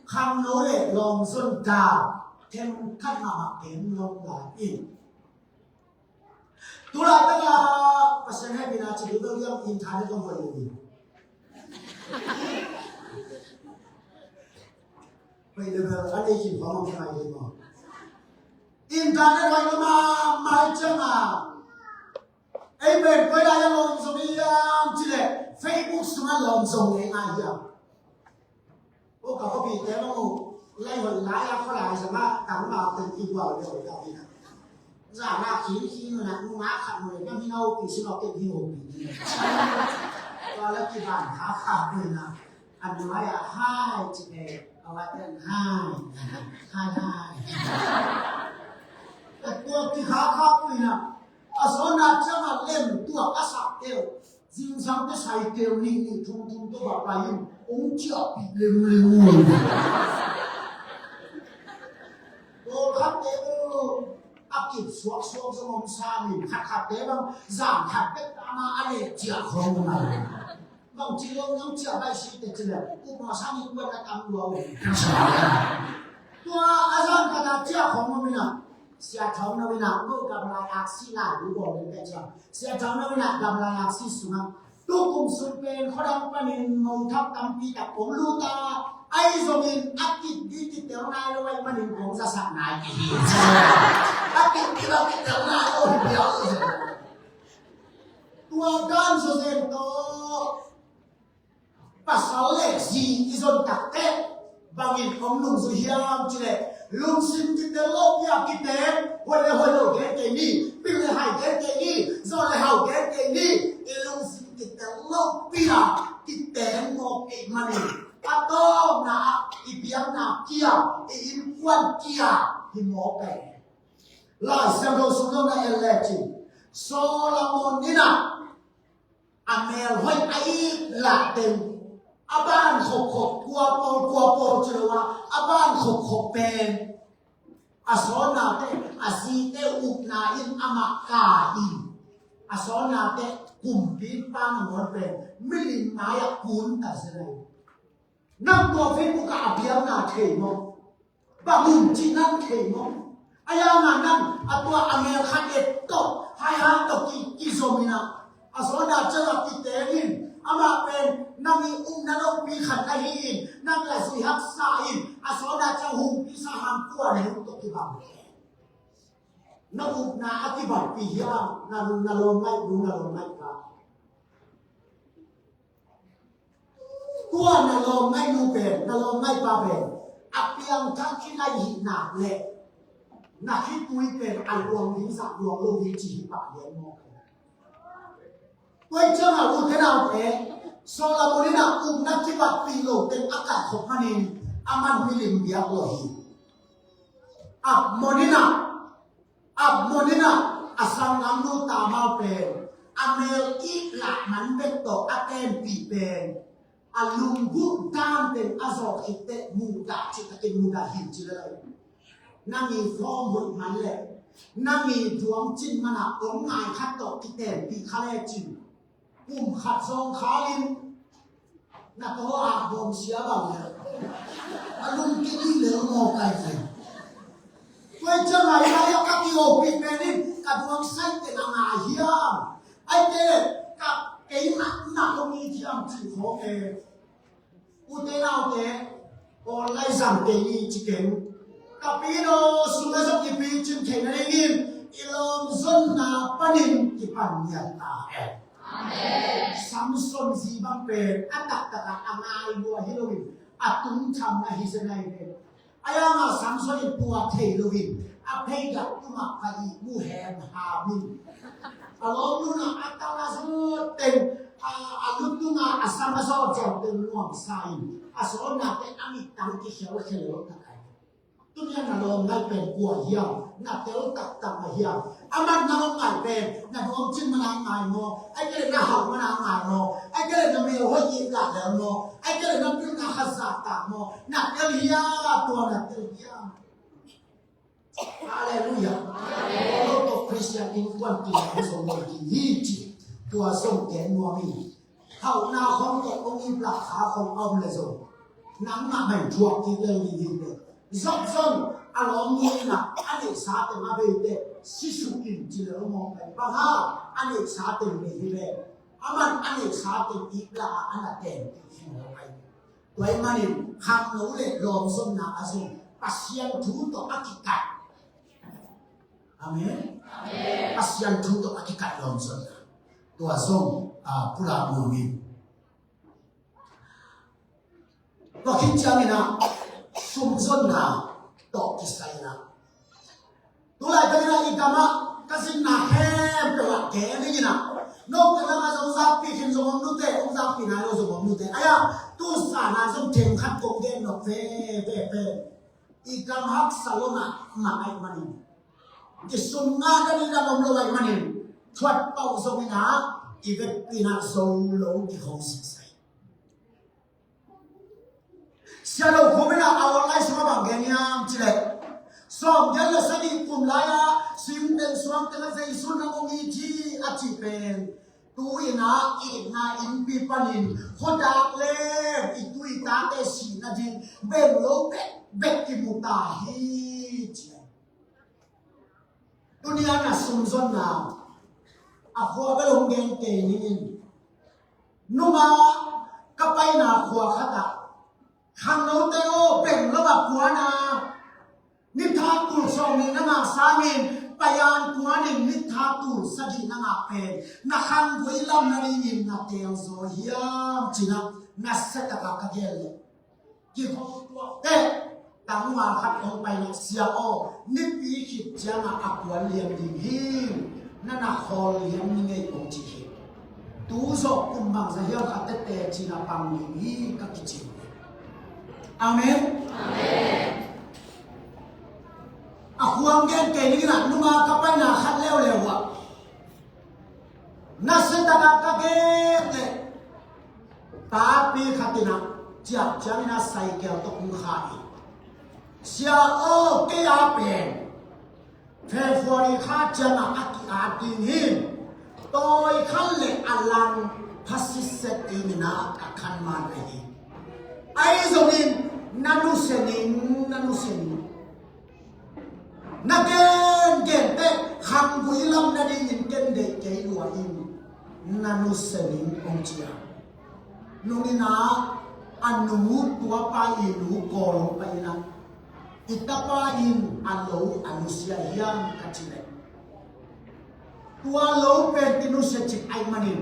khangno le lawmzon dal themkhat mahmah pem lawm lai in. Tulaitak a Pasian hehpihna ci ding bel liam in tha le kong hoih lo in. Hoih le bel a nei khin khawng hong ngai ding maw? Internet hoih lo mahmah ciang a, ei pen koi lai a lawmzong hiam cih leh Facebook sungah lawmzong ei ngai hiam? Aw ka khuapite bang uh lai hoih lai a khualai zong ah tangma teng i gual le hoih lai hi na. Zan a khin khin uh na nungak khat uh le na mi na hopih sin aw kei hi hopih ding. Tua la kiban kha kha uh na. A nuai ah hai ci ve, a vat ah hai, hai hai. A tua kikha kha uh na. A sawtna ciang a lem tuak a sak teu, zingsang te sai teu nih nih thum thum tawh va pai in hong ciahpih lem lem uh. Pawlkhatte bel a kip suaksuak zong om sam in, khatkhatte bang zan khat bek tama a leh ciah khawng om a. Bangci lo nang ciah baih si te ci leh upna sang in kuan a tam lua uh. Tua a zan khat a ciah khawng om in a, Sia Thau No in a, no gamlai aksi lai lu bawl in pek ciang, Sia Thau No in a gamlai aksi sungah tukum sung pen khuadang panin mo thak tampi tak kong lut a, ahi zongin a kit ding kitel nai lo ahih manin kong zasak nai ka hi. A kit ding a kitel nai lo hi piau. Tua dan zawzen tawh pasal le zi i zon takte bangin hong nungzui hiam cih leh, lungsim kitel lopi a kiteng, hoih le hoih lo gen kei ni, pil le hai gen kei ni, zaw le hau gen kei ni, i lungsim kitel lopi a kiteng mawk ahih manin a tawpna ah i biakna kia, i innkuan kia hi mawk ei. Lai Siangtho sung zong na en lecin Solomon in a, a mel hoih a it lah teng a ban khopkhop kua pawl kua pawl ci lo a, a ban khopkhop pen a sawtnate, a zite upna in amah kai in, a sawtnate kumpipa nangawn pen milim mai-ah kun ta zel a hi. Nang tua Facebook ah a biakna thei maw? Bang hun cih nang thei maw? A yang a nang a tua a mel khat et tawh, hai hang tawh ki, kizom in a, a sawtna ciang a kiteng in, amah pen nang i upna lopi khat ahi in, nang la zui haksa in, a sawtna ciang hong kisa hang kuan hong tawh kibang. Na upna a kibatpih hiam, na, na lawm ngaih nu, na lawm ngaih pa. Tua na lawm ngaih nu pen, na lawm ngaih pa pen a piangthak khit lai hih nak leh na khitui pen a luang ding zah luang lo ding ci hi pah lian mawk hi. Tua ciang a ute naute, Solomon in a upna kibatpih lo teng a kaihkhop manin a man milim biak lo hi. Amnon in a Amnon in a, a sanggamnu Tamar pen a mel it lah man bek tawh a tenpih pen a lunggulh dan teng a zawh khit teh mudah cih takin mudah hi ci lel a. Nang i form hoih man leh nang i duang cin man a om ngai khat tawh kitenpih kha lecin kum khat zawng khal in na taw a bawm sia bang le a lungkim in lel maw kai kai. Tua ciang a i lai a ka kihopih pen in ka duang sai teh na ngai hiam? Ai te ka keimah na kong it hiam cih khawng e. Ute naute, aw lai zang kei ni ci keng. Ka pino sungah zong i picin theihna dingin i lawmzonna panin kipan ngiat ta hen. Amen. Samson zi bang pen a taktak ah a ngai lua hi loin a tungtham ahi zen ahi ve. A yang a Samson in tua thei loin a pheidak tung ah ka ihmu hemham in a lawmnu in a tang a zut Zawngte nuamsa in a sawnnate a mittang kikhelkhel lo tak ai. Tuni a na lawm ngai pen kua hiam? Na tel taktak a hiam? Aman na lawm ngai pen na nuam cin man a ngai maw? Ai kei leh na hauh man a ngai maw? Ai kei leh na mel hoih i gah lel maw? Ai kei leh na pilna khat zahtak maw? Na tel hiam? Tua na tel hiam? Halleluiah. Amen. Lo tawh Christian innkuan kin a zong lo ding hi ci. Tua zong gen nuam hi. Hauhna khong tawh hong ip lak kha khong a om le zong, nangmah mah in thuak kik lel ding hi teh. Job zong a lawm nuam in ah a neihsa teng a bei teh sisuk in ci lel mawk pen bang hang a neihsa teng bei hi ve. Aman a neihsa teng ip lak a a na teng kik hi mawk ai. Tua ahih manin khangno le lawmzonna ah zong Pasian thu tawh a kikat. Amen. Amen. Pasian thu tawh a kikat lawmzonna. Tua zong, ah, pulak nuam ing. Tua khit ciangin ah sumzonna tawh kisai in ah, tulai pen in ah i gam ah ka zinna khempeuh ah gen ning in ah, note lam ah zong zakpih khin zong om nute, hong zakpih nai lo zong om nute. Ai-a, tu zan ah zong theng khat kong gen nop veve pen i gam haksa lo mahmah ahih manin, i sum ngahna ding dang om lo ahih manin, thuat pauh zong in ah i vekpi in ah zo lo kikhong sisai. Sia Lo Khum in ah a online sungah bang gen hiam cih leh, sawmgiat le sagih kum lai-ah singteng suangteng ah Zeisu in hong it hi a cih pen, tu-in ah itna innpi panin khuadak leng i tu i tate sih nading beng lo bekbek kimu ta hi ci. Tuni a na sumzonna a khua bel hong gen kei ning in, nungah ka paina khua khat ah khangnote aw, beng lo a kuan a, nithak tul sawmnih na ngah sangin payan kuan in nithak tul sagih na ngah pen na khanggui lam nadingin na teel zaw hiam ci-in ah, nasia tak a ka gen leh, kikhawm tuak teh, tangval khat hong pai in ah, sia aw, nipi khit ciangah a kuan liam ding hi, na na khawl liam ning ei, kong ci hi. Tu zawh kum bangzah hiam kha tete ci-in ah pang ding hi, ka kici hi. Amen. Amen. A khua hong gen kei ning in ah, nungah ka paina khat leuleu ah nasia tak a ka gen leh, papi khat in ah ciah ciangin ah cycle tawh hong khah in, sia aw, kei a pen February kha ciangah a ki-at ding hi. Tawi khan le a lang pha sitset ding in ah a khan man ahi. Ahi zongin na nusia ning, na nusia ning. Na gengen teh khanggui lam nadingin ken deih kei lua in, na nusia ning, kong ci a. Nung in ah a nu, tua pa i nu Kawl hong pai in ah, i tapa in a lo a nusia hiam ka ci leh, tua lo pen kinusia cip ahih manin,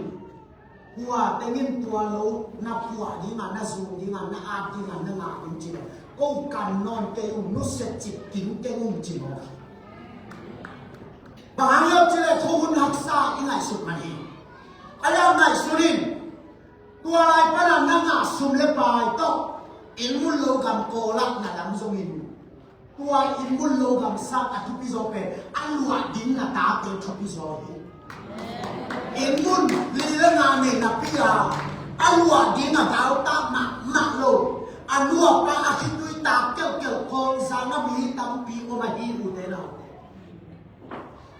kua teng in tua lo na puah ding a, na zum ding a, na at ding a, na ngah ding ci leh, ko kan nawn kei ung, nusia cip kik keng ung ci mawk hi. Bang hang hiam cih leh thuhun haksa i ngaihsut man hi. A leh ngaihsun in, tua lai pan a na ngah sum le pai tawh inn mun lo gam Kawl ah na lam zongin, tua inn mun lo gam sang a thupi zaw pen a luah ding na tate thupi zaw hi. Inn mun li le nga nei napi a, a luah ding a tau tak mahmah lo, a nu a pa a khitui tak kelhkelh khawng zang a mi tampi om ahi, ute naute.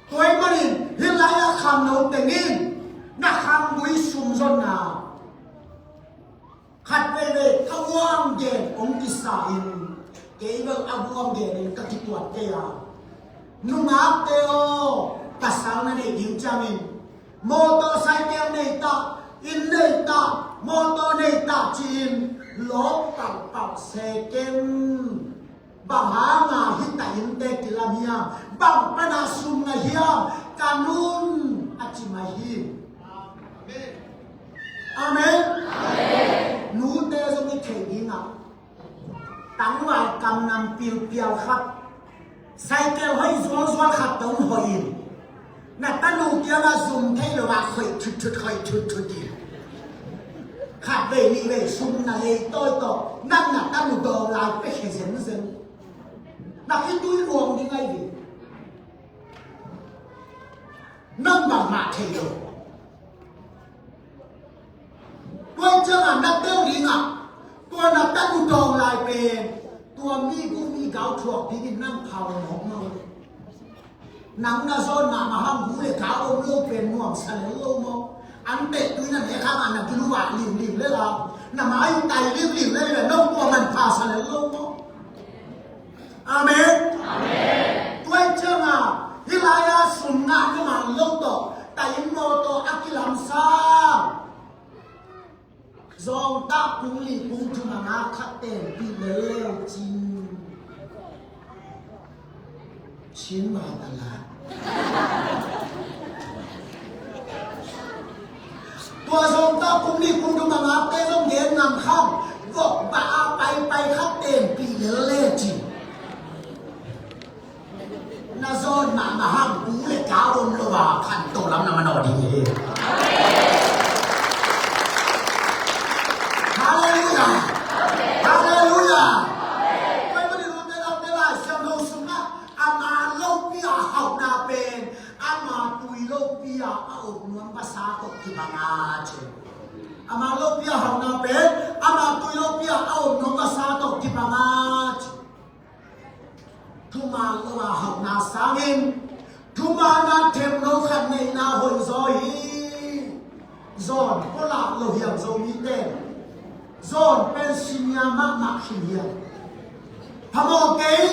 Tua ahih manin hih lai-ah khangno teng in na khanggui sumzonna khat veivei ka guam gen hong kisa in, kei bel a guam gen in ka kituat kei a. Nungakte aw, pasal na neih ding ciangin motor, cycle nei ta, inn nei ta, motor nei ta ci-in lawp palpalh se keng. Bang hanga hih ta innte kilam hiam? Bang pana sum ngah hiam? Ka nun, a ci mai hi. Amen. Amen. Nute zong i theih dingah, tangval kam nam pilpial khat, cycle hoih zualzual khat tawh hong hoih in, na tanu kiangah zum thei lo ah khoih thutthut, khoih thutthut in. Khat vei nih vei sum na lei tawi tawh nang na tanu dawng lai pia khia zenzen. Na khitui luang ding ahi ve. Nang bangmah thei lo. Tua ciangah na tel dingah tua na tanu dawng lai pen tua mi gu mi gau thuak dingin nang phau mawkmawk. Nang na zawn mahmah hang gu le ka om lo pen nuamsa lel lo maw? An teh tui na nek hangah na kiluvah liuliu le la na mai tai liuliu le la nong tua manpha sa lel lo maw? Amen. Tua ciangah hih lai-ah sum ngah numan lo tawh taimmaw tawh a kilamsang zawngtah kung li kung thum a ngak khat tenpih lel leu cin. Cin mah tala. Tua zawngtah kung li kung thum a ngakte zong gen ngam kham. Vok bah a paipai khat tenpih lel le cin. Na zawn mahmah hang gu le ka om lo a khanto lam na manawh ding hi. Halleluiah. Halleluiah. Pai mani lawmte lawmte Lai Siangtho sungah ama lopi a hauhna pen ama tui lopi a a om nuam vasa tawh kibang a ci. Ama lopi a hauhna pen ama tui lopi a a om nuam vasa tawh kibang a ci. Thuman lo a hauhna sangin thuman a themno khat neihna hoih zaw hi. Zawn pulak lo hiam Zomite? Zawn pen sinia mahmah khin hiam? Phamawh kei,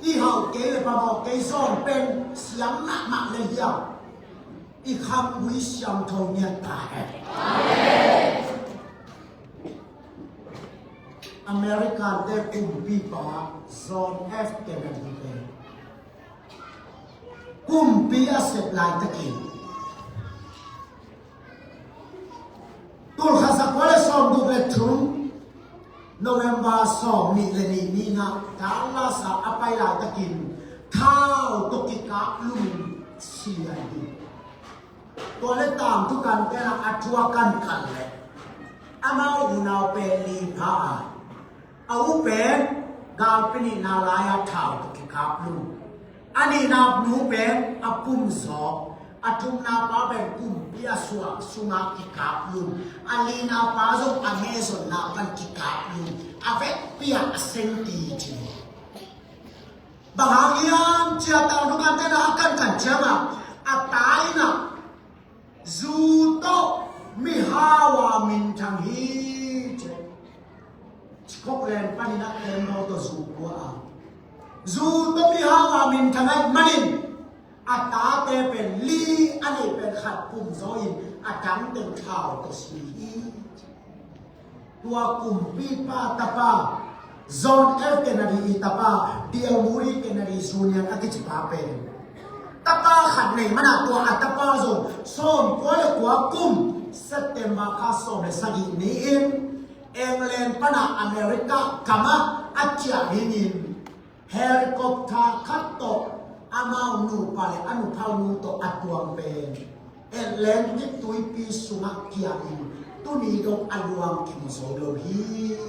i hauh kei le phamawh kei zawn pen siam mahmah le hiam? I kham gui siangtho ngiat ta hen. American te kumpipa John F Kennedy te kumpi a sep laitakin tul khat za kua le sawm guk le thum November sawm nih le nih ni-in ah Dallas ah a pai laitakin thau tawh kikap lungin si a hi. Tua le tangthu kante'n ah a thu a kankan leh amau unau pen li pha a, a u pen galpi nihna lai-a thau tawh kikap lung, a nihna nu pen a pum zaw, a thumna pa pen kumpi a suang sungah kikap lung, a lina pa zong a mezonna pan kikap lung, a vekpi-ah a sengti ci. Bang hang hiam cih leh tangthu kante'n ah a kankan ciangah a ta in ah zu tawh mihau a minthang hi ci. Scotland panin ah tembaw tawh zu pua a, zu tawh mihau a minthang ahih manin a tate pen li a neih pen khat pum zaw in a dang teng thau tawh si hi. Tua kumpipa tapa John F Kennedy i tapa Dale Moody Kennedy Junior a kici pa pen tapa khat nei manin tua a tapa zong sawm kua le kua kum September kha sawm le sagih ni-in England pan ah America kam ah a ciah dingin helicopter khat tawh amau nupa le a nuphau nu tawh a tuang pen Atlantic tuipi sungah kia in tuni dong a luang kimu zo lo hi.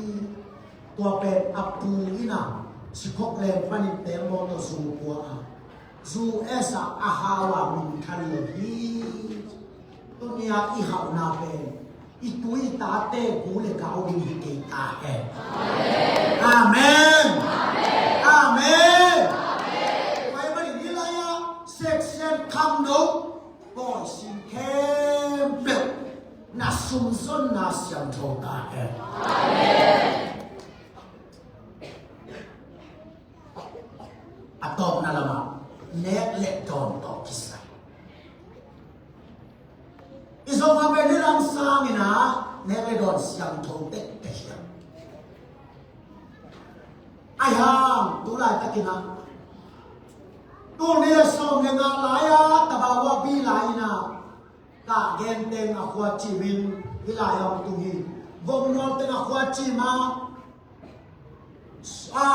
Tua pen a pu in ah Scotland panin tembaw tawh zu pua a, U S ah a hau a minthang lo hi. Tuni-a i hauhna pen i tu i tate gu le gau ding hi kei ta hen. Amen. Amen. Pai mani ni lai-a section khangno pawi sin khempeuh na sumzonna siangtho ta hen. A tawpna lamah nek le dawn tawh kisai. I zong a pen ni lam sangin ah nek le dawn siangtho tektek hiam? Ahi hang tu laitakin ah tul nih le sawm le nga lai-a Tawbawa bi lai-in ah kah gen teng a khua cim in hih lai-ah hong tung hi. Vomnual teng a khua cim a, a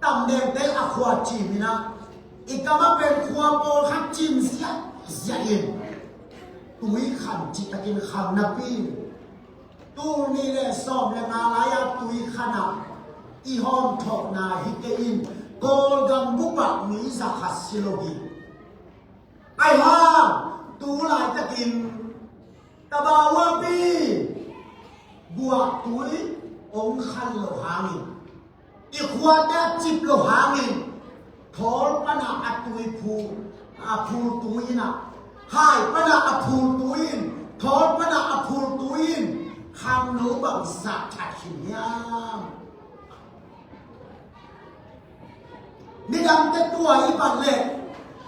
tamdeng teng a khua cim in ah i kam ah pen khua pawlkhat cim ziahziah in tui kham cihtakin kham napi in Tul nih le sawm le nga lai-a tui khanah i hawm thawhna hi kei in, Kawlgam bupah mi za khat si lo hi. Ahi hang tu laitakin tabawapi guahtui hong khan lo hangin, i khuate a cip lo hangin, thawl pana a tui phu, a phul tui in ah, hai pana a phul tui in, thawl pana a phul tui in, khangno bang zah that khin hiam? Midangte tua i bat leh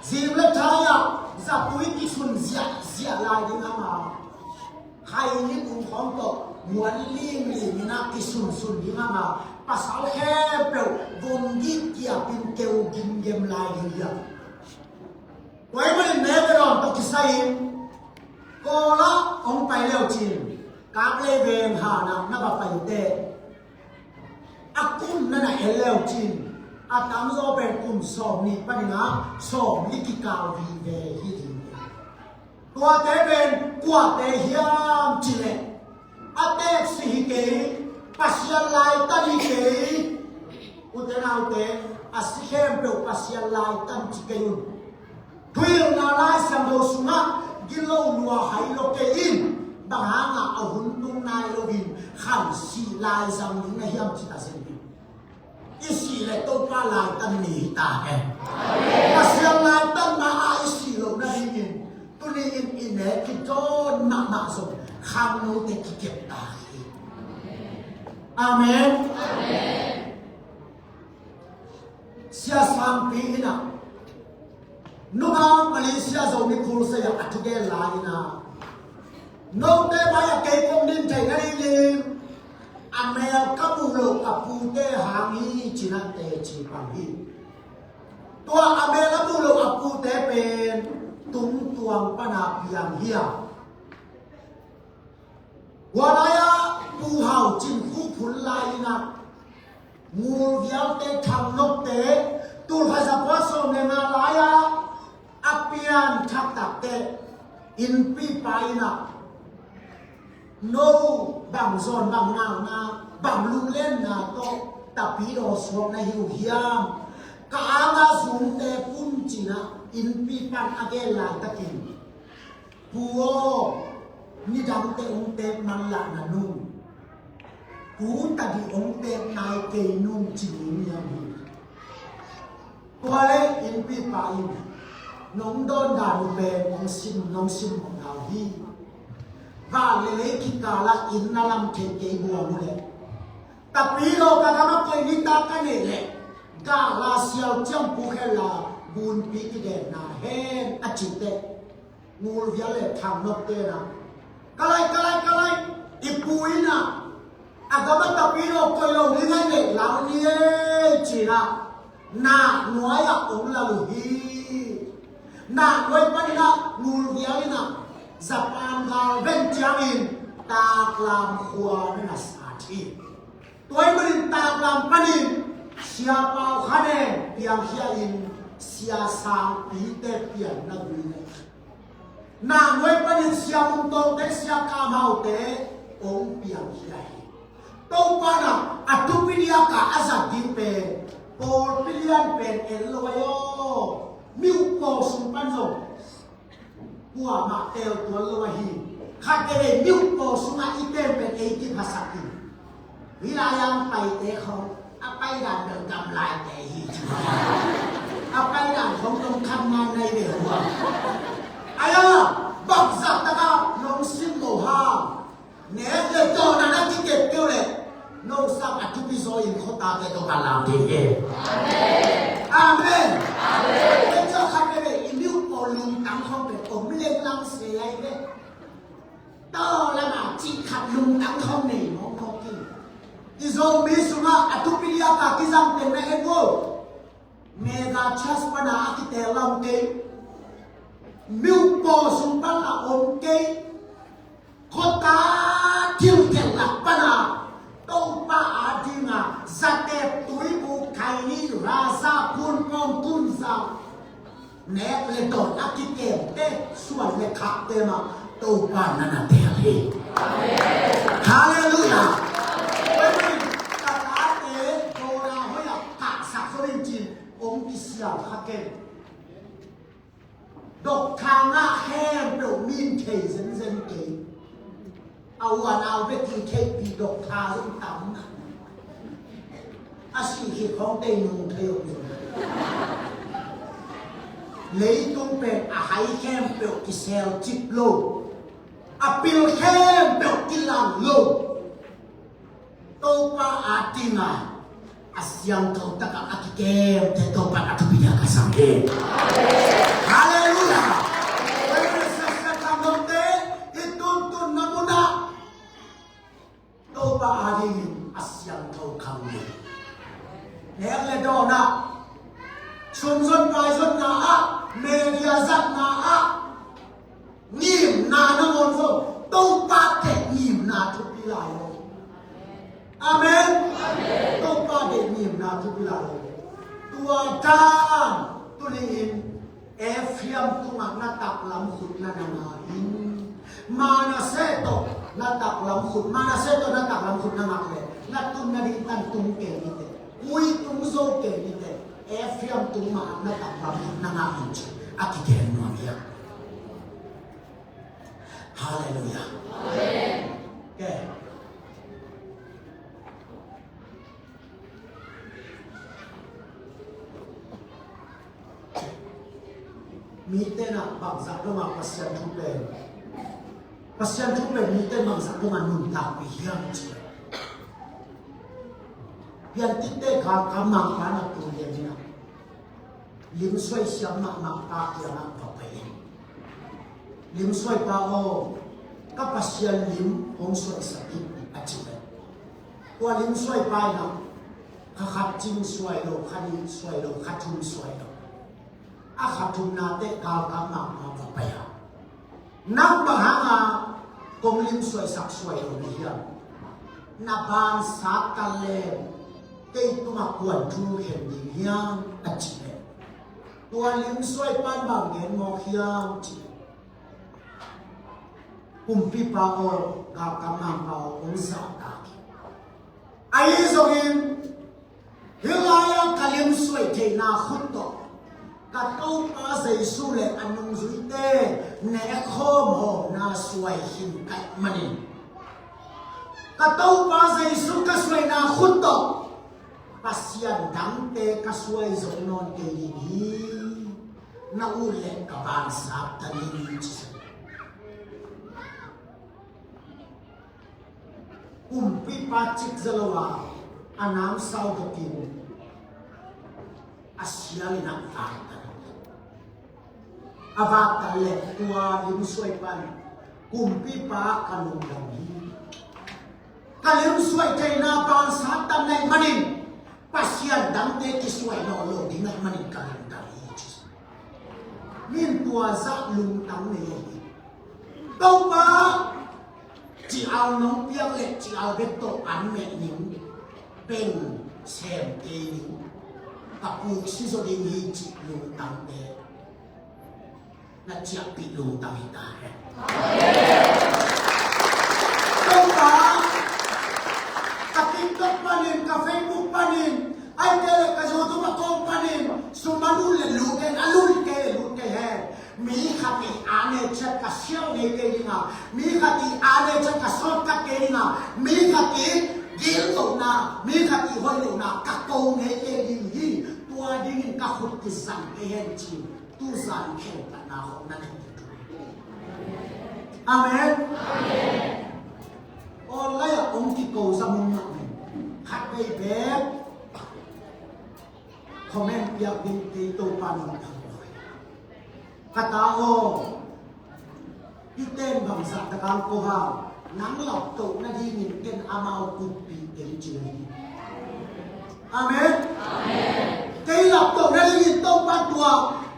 zing le thai-ah zatui kisun ziahziah lai ding hang a, khaini ung khawng tawh muan lingling in ah kisunsun ding hang a, pasal khempeuh vom gik kiapin keu gimgem lai ding hiam? Tua ahih manin Meteron tawh kisai-in Kawlah hong pai leucin, Kaplei veng hanah na va paite, a kum na na en leucin, a tamzaw pen kum sawm nih panin ah sawm li kikal vive hi ding. Tuate pen kuate hiam cih leh, a teeksi hi kei, Pasian laitan hi kei. Ute naute, a si khempeuh Pasian laitan ci kei un. Thuhilhna Lai Siangtho sungah gilo lua hai lo kei in, bang hangah a hun tung nai loin khan sih lai zang ding na hiam ci ta zen ding. I sih leh Topa laitan ni hi ta hen. Pasian laitanna ah i sih loh nadingin tuni-in i nek kitawn mahmah zong khangnote kikep ta hi. Amen. Sia Sangpi in ah, nunga Malaysia Zomi Crusade ah a thugen lai in ah, note mai-ah kei kong din theih nadingin a mel ka muh loh a pute hang hi ci-in ah teci pang hi. Tua a mel a muh loh a pute pen Tungtuang pana piang hi a, hua lai-ah Pu Hau Cin Khup hun lai in ah, Ngul Vialte, Thang Nokte, tul khat za kua sawm le nga lai-ah a pian thak takte, innpipa in ah, no bang zawn, bang ngauna, bang lunglenna tawh Tapidaw suak na hi uh hiam? Ka anga zumte pum ci-in ah innpipa in a gen laitakin, Pu aw, nidangte hong teek manlah na nung, tu tadih hong teek nai kei nung ci ding hiam hi. Tua leh innpipa in, nong dawn dan uh pen nong sim, nong sim mawk na uh hi. Van le lei kikalah inn na lam thei kei buang uh leh, Tapidaw ka gam ah koi nitak ka neih leh, gala sial ciang puk hen la, gunpi kidenna hen a cih teh, Ngul Vial le Thang Nokte in ah, ka lai, ka lai, ka lai, i pu in ah a gam ah Tapidaw koi lo ding ahih leh lau ni ei ci-in ah, nah nuai ah hong lal uh hi. Nah nuai panin ah Ngul Vial in ah Japan gal ven ciangin Taklam khua na na sat hi. Tua ahih manin Taklam panin Sia Pau Kha Neng piangkhia in Sia Sangpite pianna gui nei. Nah nuai panin Sia Mung Tawngte, Sia Kam Haute hong piangkhia hi. Topa in ah a thupi diaka a zat ding pen pawlpi lian pen en lo ahi aw. Miuh pawl sung pan zong kuamah teel tuan lo ahi. Khat veve miuh pawl sungah i ten pen ei kiphasak hi. Hih lai-ah paite khawng a paidan bel gamlaite hi ci. A paidan khawng tong khat ngai nai ve hua. Ahi a, bangzah takah nong sim lo hang, nek le dawn ah na kikep kei uh leh, no sang a thupi zaw in khuatate tawh ka lam thei hi. Amen. Amen. Amen. Tua ciang khat veve i miuh pawl lungtang khawng pen om leng lang se lai ve. Tua lamah cih khat lungtang khawng nei mawkmawk in. I Zomi sungah a thupi diaka kizang teng na en uh. Mega church pana a kiteel lam kei. Miuh pawl sung pan a om kei. Khuata thilthelh lak pana Topa adinga zateep tuibu khaini raza kunpawng kunza nek le dawn a kikemte suan le khakte mah Topa na na teel hi. Halleluia. Dawktha ngah khempeuh min thei zenzen kei. A uan au bek i theihpih dawktha zong tam na. A sih khit khawng tei nung thei om zong. Leitung pen a hai khempeuh kisel cip lo. A pil khempeuh kilang lo. Topa a tinga a siangtho taka a kikemte Topa a thupi a ka sang hi. Halleluiah. Pai na siasia tangdongte i tuntunna munah Topa a dingin a siangtho khang hi. Nek le dawnah sumzon paizonna ah, media zatna ah ngimna nangawn zong Topa teh ngimna thupi lai lo. Amen. Topa teh ngimna thupi lai lo. Tua dan tuni-in Efraim tungah na taklam khut na na ngak in, Manasseh tawh na taklam khut, Manasseh tawh na taklam khut na ngak le na tunna ding tan tung kei ni teh, ui tung zo kei ni teh, Efraim tung mah na taklam khut na ngak in ci a kigen nuam hi a. Halleluiah. Amen. Okay. Mite na bangzah dong a Pasian thu pen, Pasian thu pen mite bangzah dong a nuntakpih hiam ci. Piantitte kha ka mangpa na tu lian hi na. Limsuai siam mahmah pa kiangah va pai in. Limsuai pa aw, ka Pasian lim hong suaisak in a ci ve. Tua limsuai pa in ah, kha khat cing suai lo, kha nih suai lo, kha thum suai lo. A kha thumna teh galkap mahmah va pai a. Nang bang hanga kong limsuaisak suai lo na hiam? Na bansat tan le kei tungah kuan thu khen ding hiam a ci le. Tua limsuai pan bang gen mawk hiam ci. Kumpipa aw, galkap mahmah pa aw, kong zahtak hi. Ahi zongin hih lai-ah ka limsuai theihna khut tawh ka Topa Jesu le a nungzuite ne khawm hawmna suai khin ka hih manin, ka Topa Jesu ka suaina khut tawh Pasian dangte ka suai zo nawn kei ding hi. Na ut le ka bansat ta ding hi ci. Kumpipa cik za lo a, a namsau dokin a sialin a vat tan. A vat tan le tua limsuai pan kumpipa ka lungdam hi. Ka limsuai theihna bansat tan na hih manin Pasian dangte kisuai nawn lo ding na hih manin ka lungdam hi ci. Min tua zah lungtang nei ahi. Topa, ci-au nong piak le ci-au bek tawh an meh ning, peng sem kei ning, ka puk si zo ding hi ci lungtangte na ciahpih lungtang hi ta hen. Topa, ka TikTok panin, ka Facebook panin, ahih kei leh ka YouTube account panin sum a lut le lut kei, a lut kei le lut kei hen. Mi khat in a ne ciat ka sial ngei kei ding a, mi khat in a ne ciat ka sawt kei ding a, mi khat in gil lohna, mi khat in hoih lohna ka ko ngei kei ding hi. Tua dingin ka khut kizang kei hen ci. Tuzan khenkhatna khawng na nei ding. Amen. Online ah hong kiko za mong mah ning. Khat vei bek comment piak ding kei Topa nong thang lo hi. Ka ta aw, hih ten bangzah ta kang ko hang, nang laptoh nadingin ken amau kuppih keng ci hi. Amen. Kei laptoh nadingin Topa tua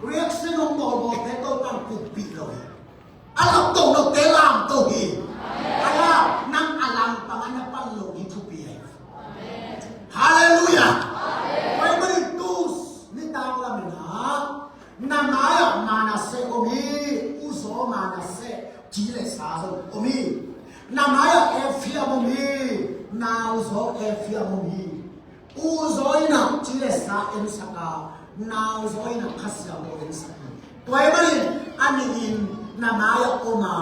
reaction hong bawlbawlte Topa kuppih lo hi. A laptoh lote lamtoh hi. A lam, nang a lam pang a na pan lo hi thupi hi. Halleluiah. Pai manin tu nitak lamin ah na mai-ah Manasseh om hi. Uzaw Manasseh, ci le sa zong om hi. Na mai-ah Efraim om hi. Nauzaw Efraim om hi. Uzaw in ah ci le sa ensak a, Nau zaw in a Kha Siangtho in sak hi. Tua ahih manin a nih in na mai-ah om a,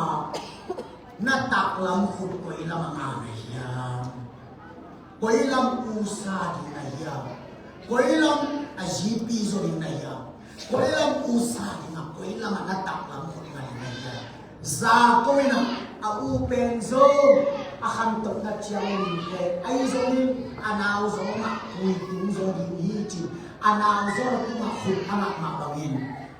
na taklam khut koi lam a ngah na hiam? Koi lam usa ding na hiam? Koi lam a G P zaw ding na hiam? Koi lam usa ding a, koi lam a na taklam khut ngah ding na hiam? Za ko in a, a u pen zong a khantohna ciang om in teh, ahi zongin a nau zong a puitung zaw ding hi ci-in a nau zong a tungah khut a ngah mah bangin,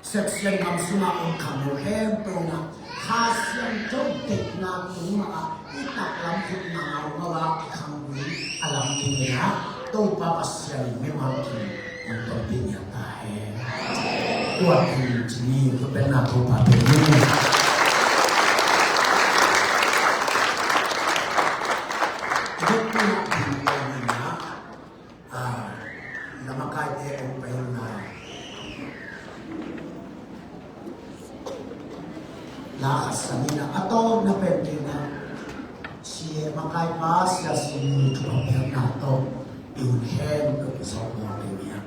section gam sungah om khangno khempeuh in a, Kha Siangtho deihna tung mah a i taklam khut ngah ngaungau a i khanggui a lam ding in a, Topa Pasian in mimal kim hong tonpih ngiat ta hen. Tua hi ci ni, tua pen na Topa pen ni. Tua pen na Topa pen ni. Ah, na makaite hong pai un la. La khat sang in a, a tawpna pen pen a, C A makaipa Sia Sum Ni thu a piakna tawh i hun hen tuk zawh mawk ding hi a.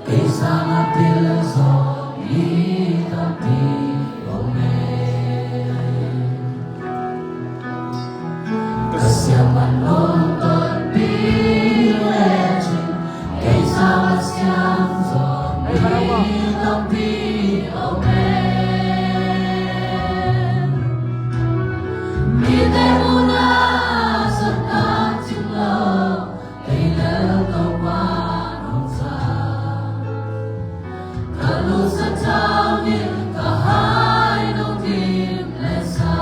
Kei sang a pil zawh mi tampi om e. Ka siam man lungton pi lecin, kei sang a siam zawh mi tampi om e. Mite mun a sat ka cing lo, kei lel Topa nong sa. Ka lungsim tawh in ka hai nong dim le sa.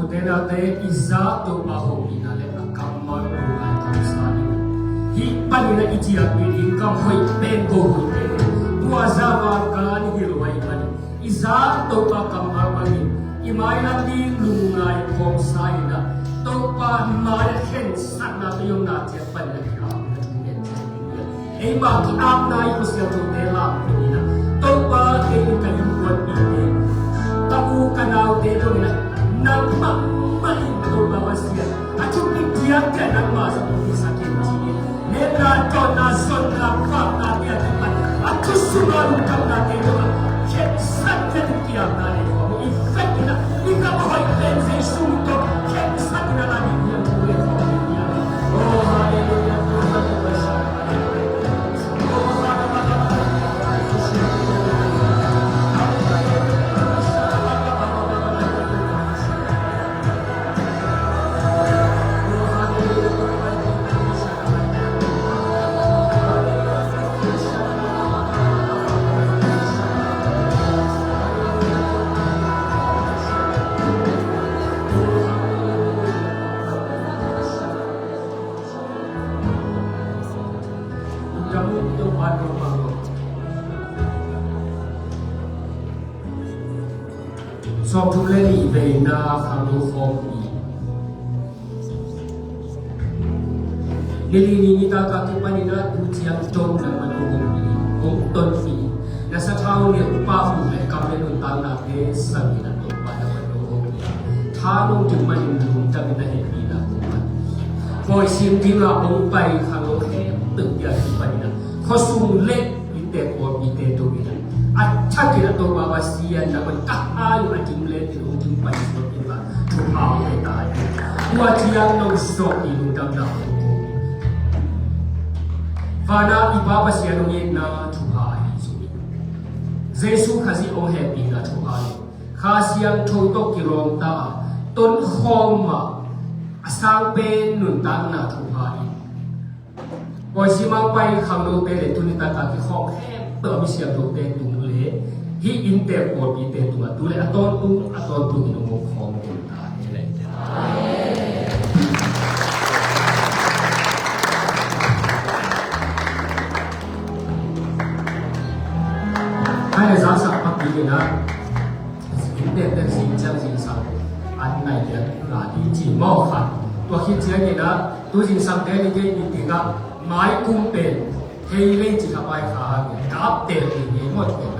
Ute naute, i za Topa hopihna le a kammal lungngai khawmsa ding. Hih panin a i ciapih ding kam hoih pen, ko hoih pen, tua za va kan hi lo ahih manin, i za Topa kammal bangin i mailam ding lungngai khawmsa in a, Topa mai a khensatna, tui omna ciat panin a kiapna thu ngen ciat ding hi. Eima ki-apna i khuasiangthote lam phunin a, Topa, kei in ka innkuanpihte, ka u ka naute dongin a, nang mahmah in Topa Pasian, a thupi diakdiak nangma zahtakpihsak in ci-in, netna, dawnna, zonna, khaknate a kipan a thu sungah lungdamnate dongah khensat in a, kiapna nei khawm i vekin a, i kam a hoih pen Jesu min tawh khensat in a la ding hi a, thu nei khawm ding hi a. Oh, hallelujah. Sawmthum le nih veina khangno khawmpi. Ni li ni nitak a kipanin a tu ciang dong na man hong hopih, hong tonpih. Na sathau nilh, pahum le kam le nuntaknate sangin a Topa na man hong hopih a, tha nong dim manin lungdamin a hehpihna hong man. Pawi sim ding a hong pai khangno khempeuh a kipanin a khuasung le inntek pawlpite tungin a, a thakin a Topa Pasian na man ka hai uh a dim le tin hong dim pai suak in a, thupha hong pia ta hi. Tua ciang nong zawh i lungdamna hong ko. Vana i Pa Pasian hong itna thupha ahi zongin, Jesu Khazih hong hehpihna thupha le Kha Siangtho tawh kilawmta a, tonkhawm a, a sang pen nuntakna thupha in, pawi sim a pai khangnote le tuni taka kikhawm khempeuh a mi siangthote tung le hih inntek pawlpite tungah tu le a tawntung a tawntung in hong om khawm ta hen. Khai le zangsak pak ding in a, inntek pen zing ciang zingsang an nai lian la ding ci mawk khat. Tua khit ciangin a, tu zingsangte ni kei ni dingah mai kum pen hei lei ci kha pai kha hangin ka ap tel ding hi maw, tua